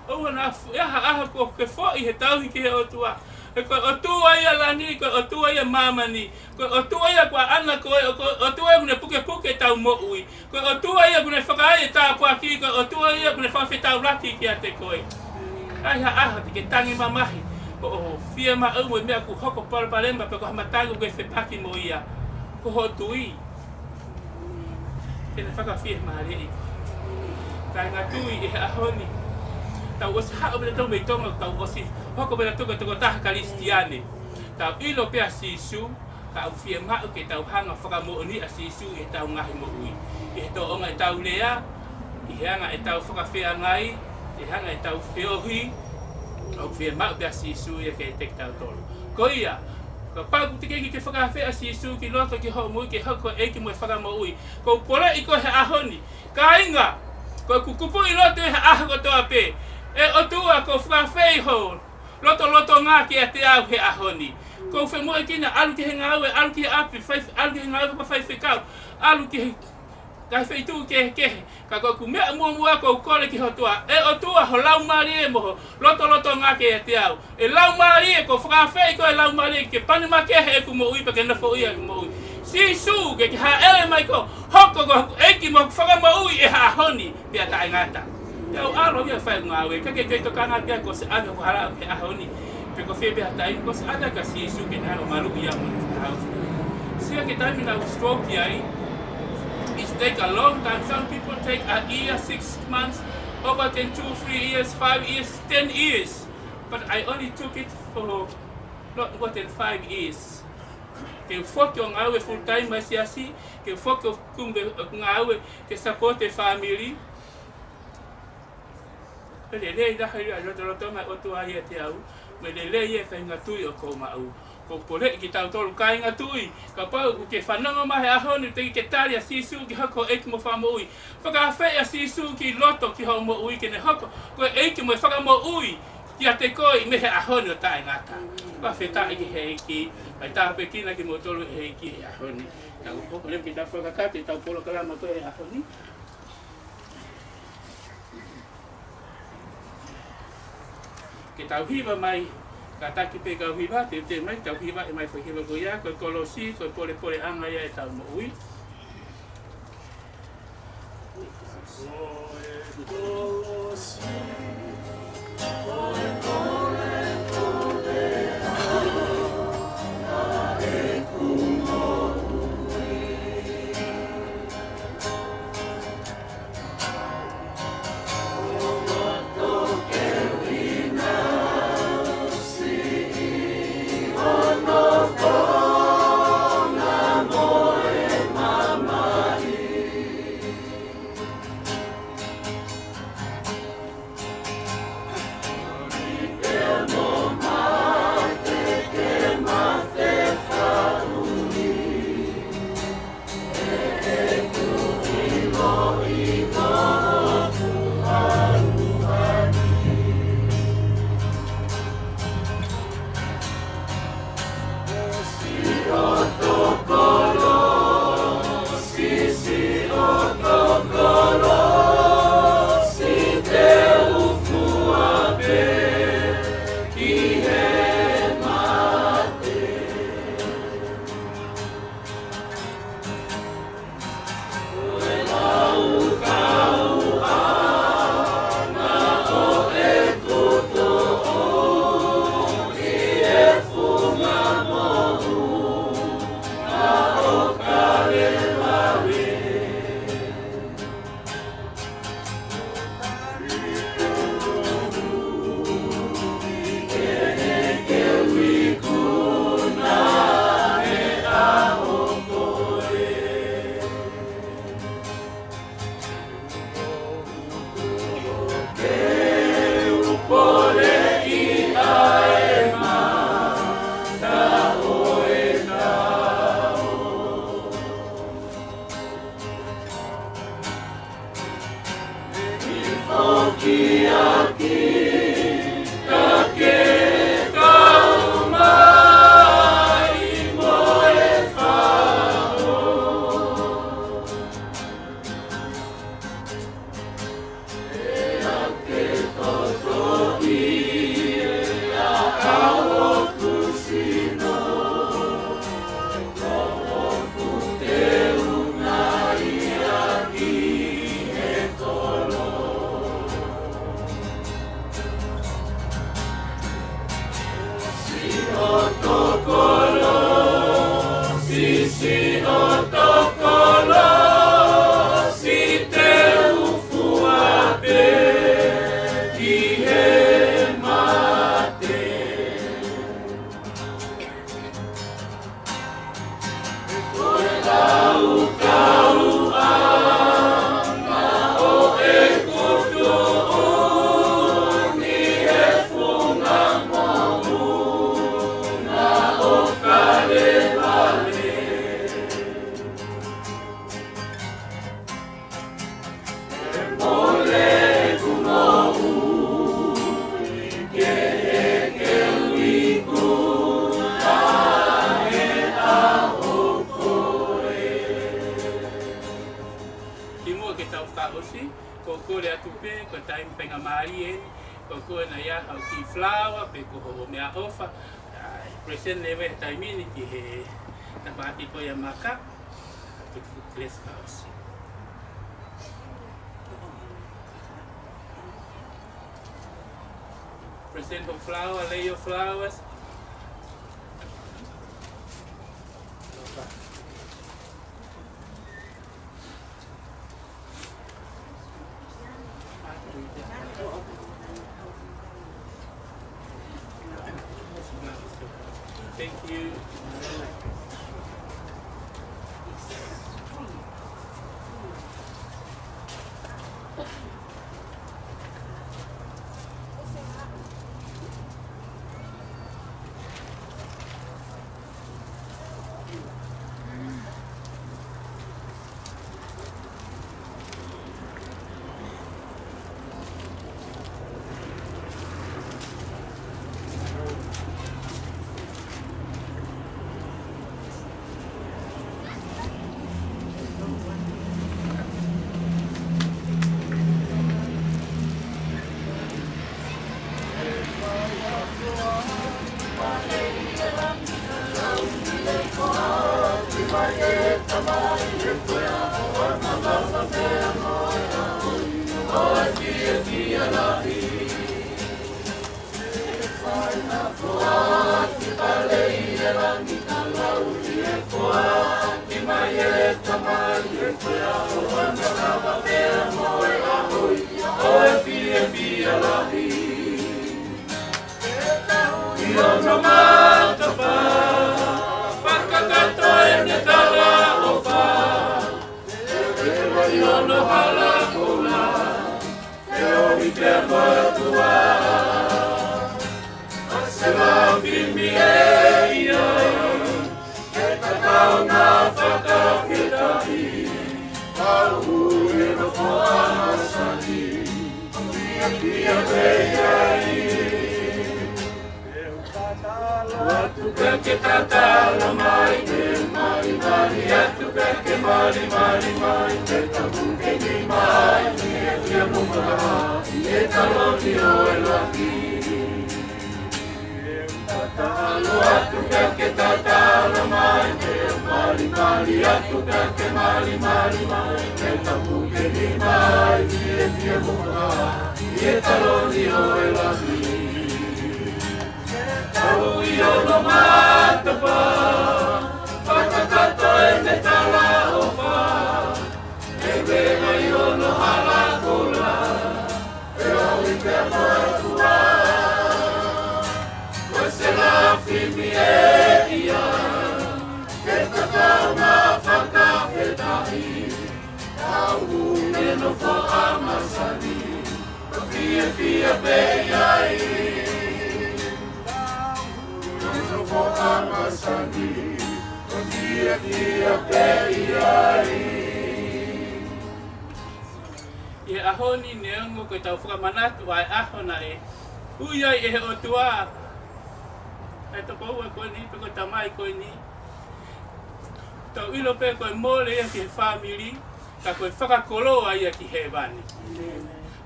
ʻOua naʻa fu-, ʻi ha ʻaho kuo ke foʻi he tauhi ki he ʻOtua. He ko e ʻOtua ia ʻo langi, ko e ʻOtua ia ʻo māmani, ko e ʻOtua ia kuo ʻaʻana koe, ko e ʻOtua ia ʻoku ne pukepuke ʻetau moʻui, ko e ʻOtua ia ʻoku ne fakaai e tāpuaki, ko e ʻOtua ia ʻoku ne fakafetaulaki kiate koe. ʻIkai ha ʻaho te ke tangi mamahi ko hoʻo fiemaʻu mo e meʻa ʻoku hoko, palopalema pe ko ha matangi ʻoku ke fepaki mo ia. Ko hoʻo tui ke ne fakafiemālieʻi. Kāinga tui ʻi he ʻaho ni, tau ʻosi haʻu pē nautolu mei Tonga, tau ʻosi hoko pē nautolu ko e tokotaha Kalisitiane. Tau ʻilo pē ʻa Sīsū, ka ʻoku fiemaʻu ke tau hanga ʻo fakamoʻoniʻi ʻa Sīsū ʻi heʻetau ngaahi moʻui, ʻi he tōʻonga ʻetau lea, ʻi he anga ʻetau fakafeangai, ʻi he anga ʻetau feohi. ʻOku fiemaʻu pē ʻa Sīsū ia kiate kitautolu. Ko ia, kapau ʻoku teʻeki ke ke fakaafeʻi ʻa Sīsū ki loto ki hoʻo moʻui ke hoko ko e ʻEiki mo e Fakamoʻui, ʻoku ou poleʻi koe he ʻaho ni. Kāinga, ko ʻeku kupuʻi lotu he ʻaho kotoa pē, ʻe ʻOtua, ʻoku ou fakaafeʻi ho lotolotonga kiate au he ʻaho ni. ʻOku ou femoʻuekina, ʻalu ki he ngāue, ʻalu ki he ʻapi, fai, ʻalu ki he ngāue fakafaifekau, ʻalu ki he ngaahi feituʻu kehekehe. Ka ko ʻeku meʻa muʻomuʻa ʻoku ou kole ki he ʻOtua, ʻe ʻOtua, ho Laumālie mo ho lotolotonga kiate au. ʻE Laumālie, ʻoku ou fakaafeʻi koe Laumālie ke pani makehe ʻeku moʻui pea ke nofoʻia ʻeku moʻui. Sīsū, ke ke hāʻele mai koe ʻo hoko ko hoku ʻEiki mo hoku Fakamoʻui ʻi he ʻaho ni pea taʻengata. Te u ʻalu ia ʻo fai ʻeku ngāue, ka ke kei tokanga pē kuo ʻosi ʻave hoku hala he ʻaho ni, pe ko fē pē ha taimi, kuo ʻosi ʻave kia Sīsū ke ne hanga ʻo maluʻi au mo ne fakahaufi. Sio ki he taimi naʻa ku stroke ai, it take a long time. Some people take a year, six months, over ten, two, three years, five years, ten years. But I only took it for not more than five years. Ke u foki ʻo ngāue full time ʻi he siasi, ke u foki ʻo kumi ʻeku ngāue ke support e family. Pea lelei lahi ʻa e lotolotonga ʻo e ʻOtua ʻiate au, mo e lelei e faʻahinga tui ʻoku ou maʻu. ʻOku ou poleʻi kitautolu kāinga tui, kapau ʻoku ke fanongo mai he ʻaho ni ʻoku teʻeki ke tali ʻa Sīsū ke hoko ko e ʻEiki mo e Fakamoʻui, fakaafeʻi ʻa Sīsū ki loto ki hoʻo moʻui ke ne hoko ko e ʻEiki mo e Fakamoʻui kiate koe mei he ʻaho ni ʻo taʻengata. Fakafetaʻi ki he ʻEiki, ʻa e tāpuekina kimoutolu ʻe he ʻEiki he ʻaho ni. Tau hoko leva ki heʻetau fakakakato ʻetau polokalama ko e ʻaho ni. Ke tau hiva mai, kātaki pē kau hiva, teuteu mai, tau hiva ʻi he ngaahi foʻi hiva ko ia, ko e kolosi, ko e polepoleʻanga ia ʻetau moʻui. Ko e kolosi, ko e polepoleʻanga ʻeku moʻui. Kimuʻa ke tau fakaʻosi, ko e kole atu pē, ko e taimi faingamālie eni, ko e kole ʻa e ʻaho ki he flower, pe ko hoʻo meʻaʻofa, ʻa e present leva he taimi ni ki he tafaʻaki ko ia maka, atu ki he fakaʻosi. Present hoʻo flower, lay your flowers. Thank you. ʻI hono matapā, fakakakato ʻene talaʻofa. ʻI hono hala koula, feohi pea mo e ʻOtua. ʻA e selafimi ʻe ia, ke tatau na fakafetaʻi. Kau ui ʻe hono foʻa masani, fiefia pē ia. Atu pē ke tatala mai, ke malimali, atu pē ke malimali mai, ke tapu ke nima ai, fiefia mo fakahaʻi e taloni ʻo e lahi. Tatala atu pē ke tatala mai, ke malimali atu pē ke malimali mai, ke tapu ke nima ai, fiefia mo fakahaʻi e taloni ʻo e lahi. Kau ʻi hono matapā, fakakakato ʻene talaʻofa. ʻE vela ʻi hono hala koula, feohi pea mo e ʻOtua. Ko e selafimi ʻe ia, ke tatau na fakafetaʻi. Kau ui ʻe hono foʻa masani, fiefia pē ia. Hono foʻa masani, fiefia pē ia. ʻI he ʻaho ni neongo ko ʻetau fakamanatu ʻa e ʻaho naʻe ui ai ʻe he ʻOtua ʻa e tokoua ko eni pe ko e tamai ko eni, tau ʻilo pē ko e mole ia ki he fāmili, ka ko e fakakoloa ia ki hēvani.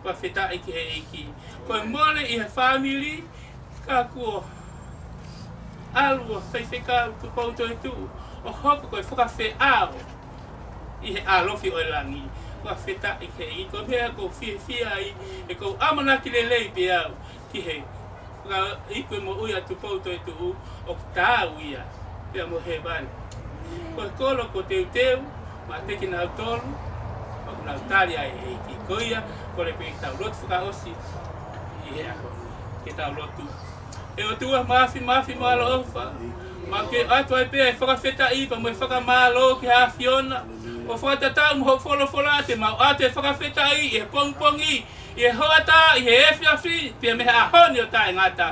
Fakafetaʻi ki he ʻEiki. Ko e mole ʻi he fāmili, ka kuo ʻalu ʻa Faifekau Tupou Toetuʻu ʻo hoko ko e fakafeʻao ʻi he ʻalofi ʻo e langi. Fakafetaʻi ki he ʻEiki. Ko e meʻa ʻoku ou fiefia ai, he ʻoku ou ʻamanaki lelei pē au ki he fakaiku e moʻui ʻa Tupou Toetuʻu ʻoku taau ia pea mo hēvani. Ko e kolo kuo teuteu maʻa kinautolu ʻoku nau tali ai e ʻEiki. Ko ia, kole pē ke tau lotu fakaʻosi ʻi he ʻaho ni. Ke tau lotu. ʻE ʻOtua Māfimafi mo ʻaloʻofa, mau kei ʻoatu ai pē ʻa e fakafetaʻi pea mo e fakamālō ki he ʻAfiona. ʻO fakatatau mo hoʻo folofola te mau ʻoatu e fakafetaʻi ʻi he pongipongi, ʻi he hoʻatā, ʻi he efiafi, pea mei he ʻaho ni ʻo taʻengata.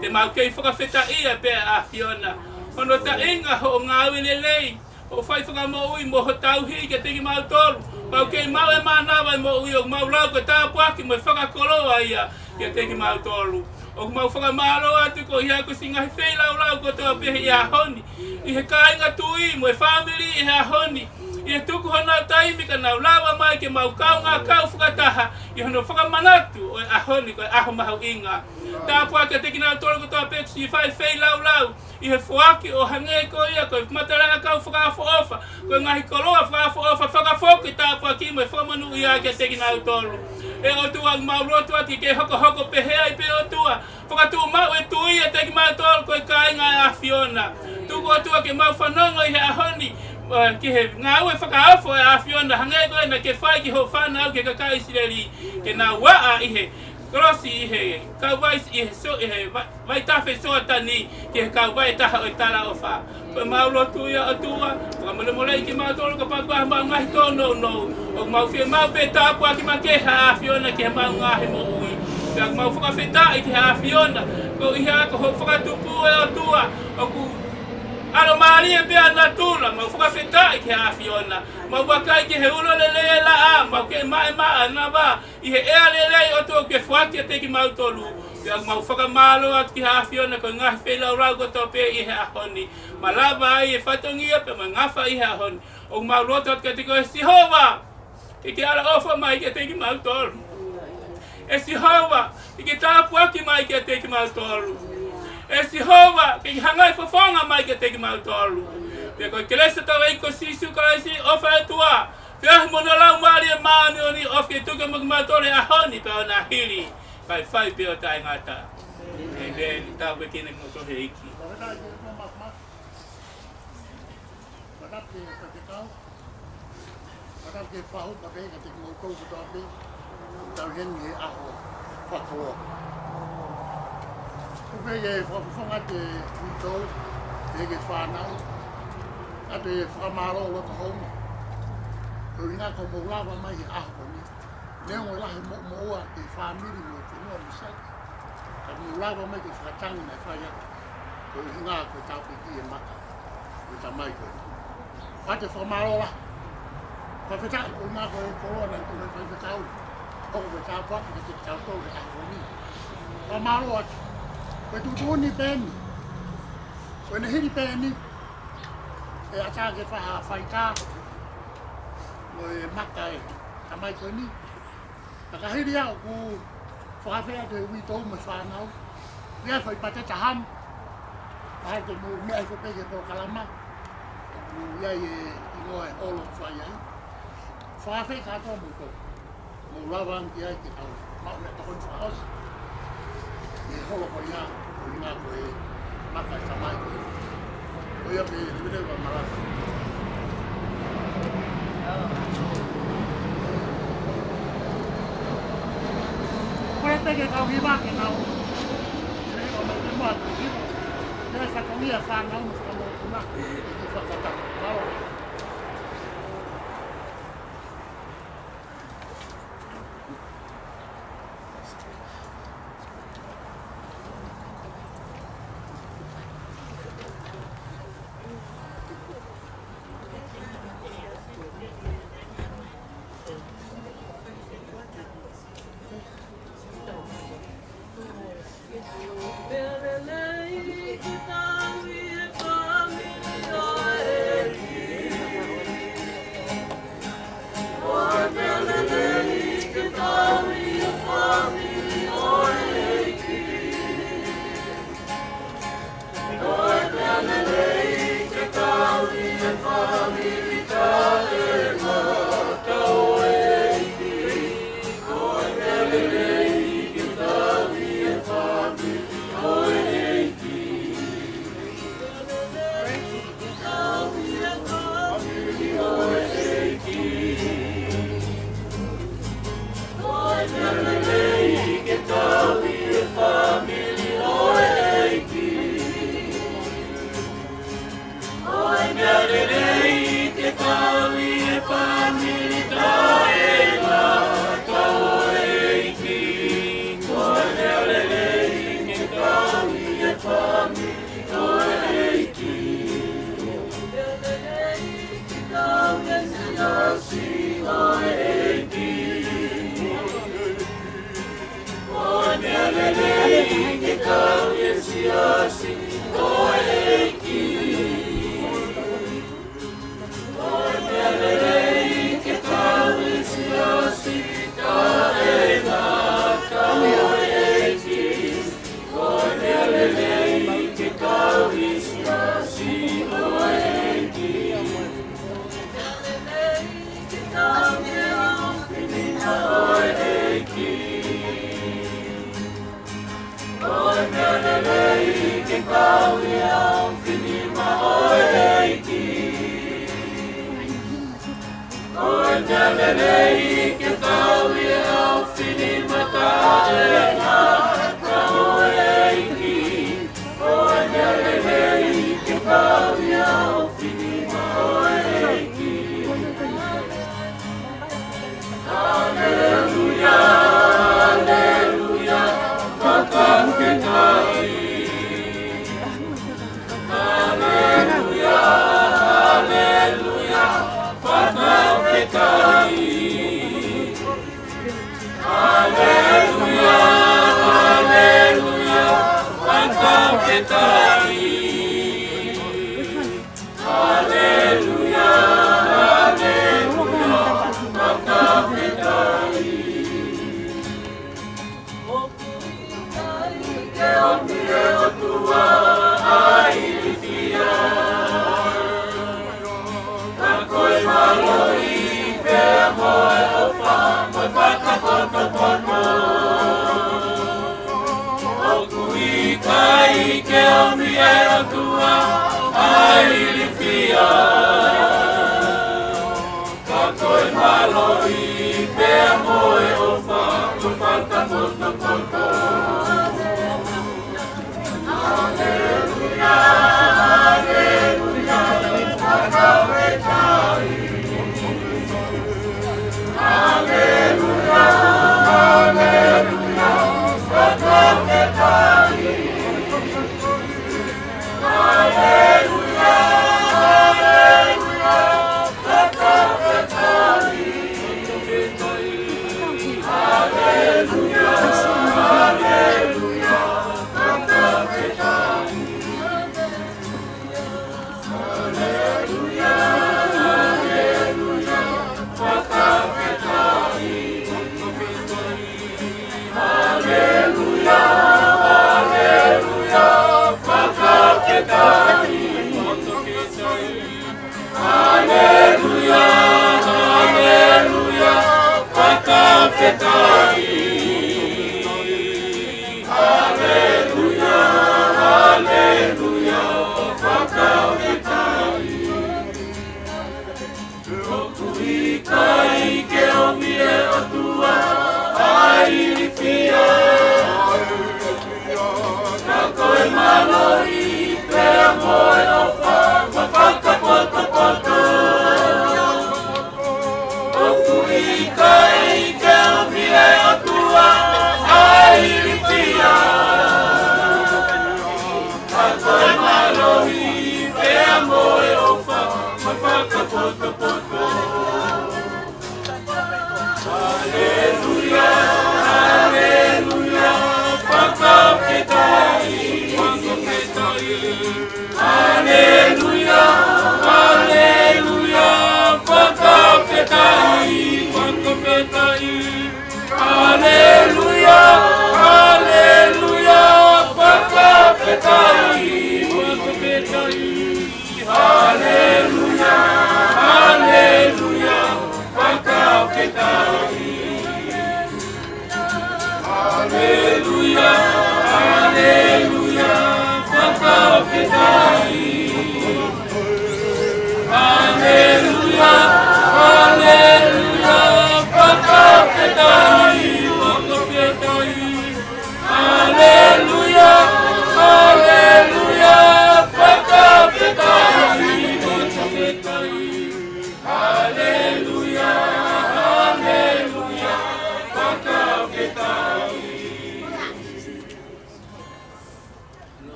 Te mau kei fakafetaʻia pē ʻa e ʻAfiona. Hono taʻinga hoʻo ngāue lelei, hoʻo fai fakamoʻui mo hoʻo tauhi kiate kimautolu. Mau kei maʻu e mānava ʻo e moʻui ʻoku mau lau ko e tāpuaki mo e fakakoloa ia kiate kimautolu. ʻOku mau fakamālō atu koeʻuhi ko e siʻi ngaahi feilaulau kotoa pē he ʻaho ni, ʻi he kāinga tui mo e fāmili ʻi he ʻaho ni, ʻi he tuku honau taimi ka nau lava mai ke mau kaungā kau fakataha ʻi hono fakamanatu ʻo e ʻaho ni ko e ʻaho mahuʻinga. Tāpuaki kiate kinautolu kotoa pē ʻoku siʻi fai feilaulau ʻi he foaki ʻo hangē ko ia ko e matalaʻiʻanga kau fakaʻofoʻofa, ko e ngaahi koloa fakaʻofoʻofa, fakafoki e tāpuaki mo e fakamonūʻia kiate kinautolu. ʻE ʻOtua, mau lotu atu ke hokohoko pehē ai pē ʻOtua, fakatuʻumaʻu e tui ʻiate kimautolu ko e kāinga ʻa e ʻAfiona. Tuku ʻOtua ke mau fanongo ʻi he ʻaho ni, ē, ki he ngāue fakaofo ʻa e ʻAfiona, hangē ko ia naʻa ke fai ki hoʻo fānau, ki he kakai ʻIsileli, ke nau vaʻa ʻi he kolosi, ʻi he kauvai, ʻi he so-, ʻi he va-, vaitafe Soatani, ki he kauvai ʻe taha ʻo e talaʻofa. Ko ʻemau lotu ia ʻOtua, fakamolemoleʻi kimautolu kapau ko ha mau ngaahi tōnounou. ʻOku mau fiemaʻu pē tāpuaki makehe ʻa e ʻAfiona ki heʻemau ngaahi moʻui. Pea mau fakafetaʻi ki he ʻAfiona, koeʻuhi ko hoʻo fakatupu ʻe ʻOtua, ʻoku ʻalomālie pē ʻa natula, mau fakafetaʻi ki he ʻAfiona. Mau vakai ki he ulo lelei ʻa e laʻā, mau kei maʻu e maʻa ʻa e nava, ʻi he ʻea lelei ʻOtua ʻoku ke foaki kiate kimautolu. Pea mau fakamālō atu ki he ʻAfiona ko e ngaahi feilaulau kotoa pē ʻi he ʻaho ni. Malava ai e fatongia pea mo e ngafa ʻi he ʻaho ni. ʻOku mau lotu atu kiate koe Sihova, ke ke ʻaloʻofa mai kiate kimautolu. ʻE Sihova, ke ke tāpuaki mai kiate kimautolu. ʻE Sihova, ke ke hangai fofonga mai kiate kimautolu. Pea ko e kelesi ʻa hotau ʻEiki ko Sīsū Kalaisi, ʻofa ʻa e ʻOtua, feohi mo hono Laumālie Māʻoniʻoni, ʻofa ke tuku mo kimautolu he ʻaho ni pea ʻo nahili, kae fai pē ʻo taʻengata. ʻĒmeni. Tāpuekina kimoutolu ʻe he ʻEiki. Manatu ke fakakau, manatu ke fahu pake kiate kimoutolu kotoa pē, tau heni he ʻaho fakakoloa. Ko e pehē ke fakafofonga ʻa e uitou, pehē ki he fānau, ʻoatu e fakamālō ʻo e loto hounga. Ko e ʻuhinga ko hoʻomou lava mai he ʻaho ko eni. Neongo e lahi e moʻumoʻua ki he fāmili mo e fonua mo siasi, ka mou lava mai ke fakatangi naʻe fai atu. Ko e ʻuhinga ko e tāpuaki e maka ʻo e tamai ko eni. ʻOatu e fakamālō lahi. Fakafetaʻi ko e ʻuhinga ko e koloa naʻe tuku ʻe he faifekau. ʻOku ko e tāpuaki kiate kitautolu he ʻaho ni. Fakamālō atu. Ko e tuʻutuʻuni pē eni. Ko ʻene hili pē eni, ʻe ʻatā ke fai ha faitā mo e maka ʻa e tamai ko eni. Ka ka hili ia ʻoku fakaafeʻi atu ʻe he uitou mo e fānau. ʻI ai e fai pate taha mo e, mahalo te mou meʻa hifo pē ki he polokalama. ʻOku ʻi ai e hingoa e holo ʻoku fai ai. Fakaafeʻi kātoa kimoutolu. Mou lava ange ki ai ke tau maʻu meʻatokoni fakaʻosi. ʻI he holo ko ia, ko e ʻuhinga ko e maka ʻa e tamai ko eni. Ko ia pē, leveleva malava. Kole pē ke kau hiva ke kau. Leveleva mai pē mo atu hiva. Ia sa kau ia fānau mo fakamokopuna. Ke fakatau. Mālō.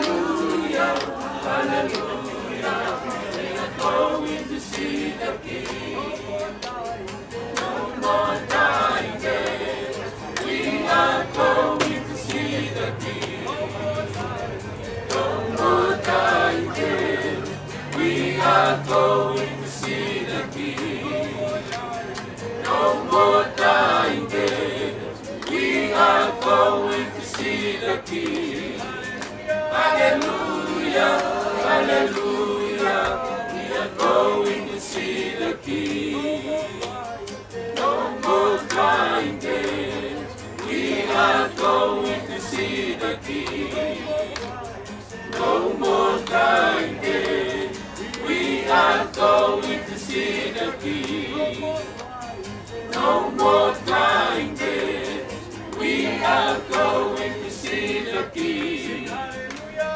Hallelujah, hallelujah, we are going to see the King. No more dying days, we are going to see the King. No more dying days, we are going to see the King. No more dying days, we are going to see the King. Hallelujah, hallelujah, we are going to see the King. No more dying days, we are going to see the King. No more dying days, we are going to see the King. No more dying days, we are going to see the King.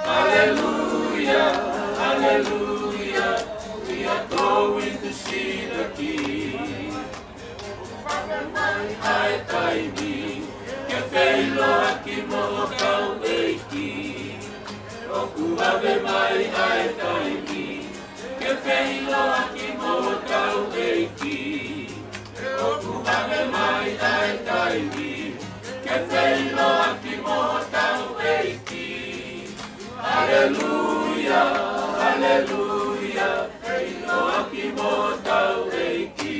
Hallelujah, hallelujah, we are going to see the King. ʻOku vave mai ʻa e taimi ke feʻiloaki mo hotau ʻEiki. ʻOku vave mai ʻa e taimi ke feʻiloaki mo hotau ʻEiki. ʻOku vave mai ʻa e taimi ke feʻiloaki mo hotau ʻEiki. Haleluia, haleluia, feʻiloaki mo hotau ʻEiki.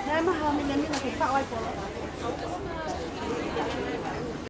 Naʻe maha mina mina ke faʻo ai polo.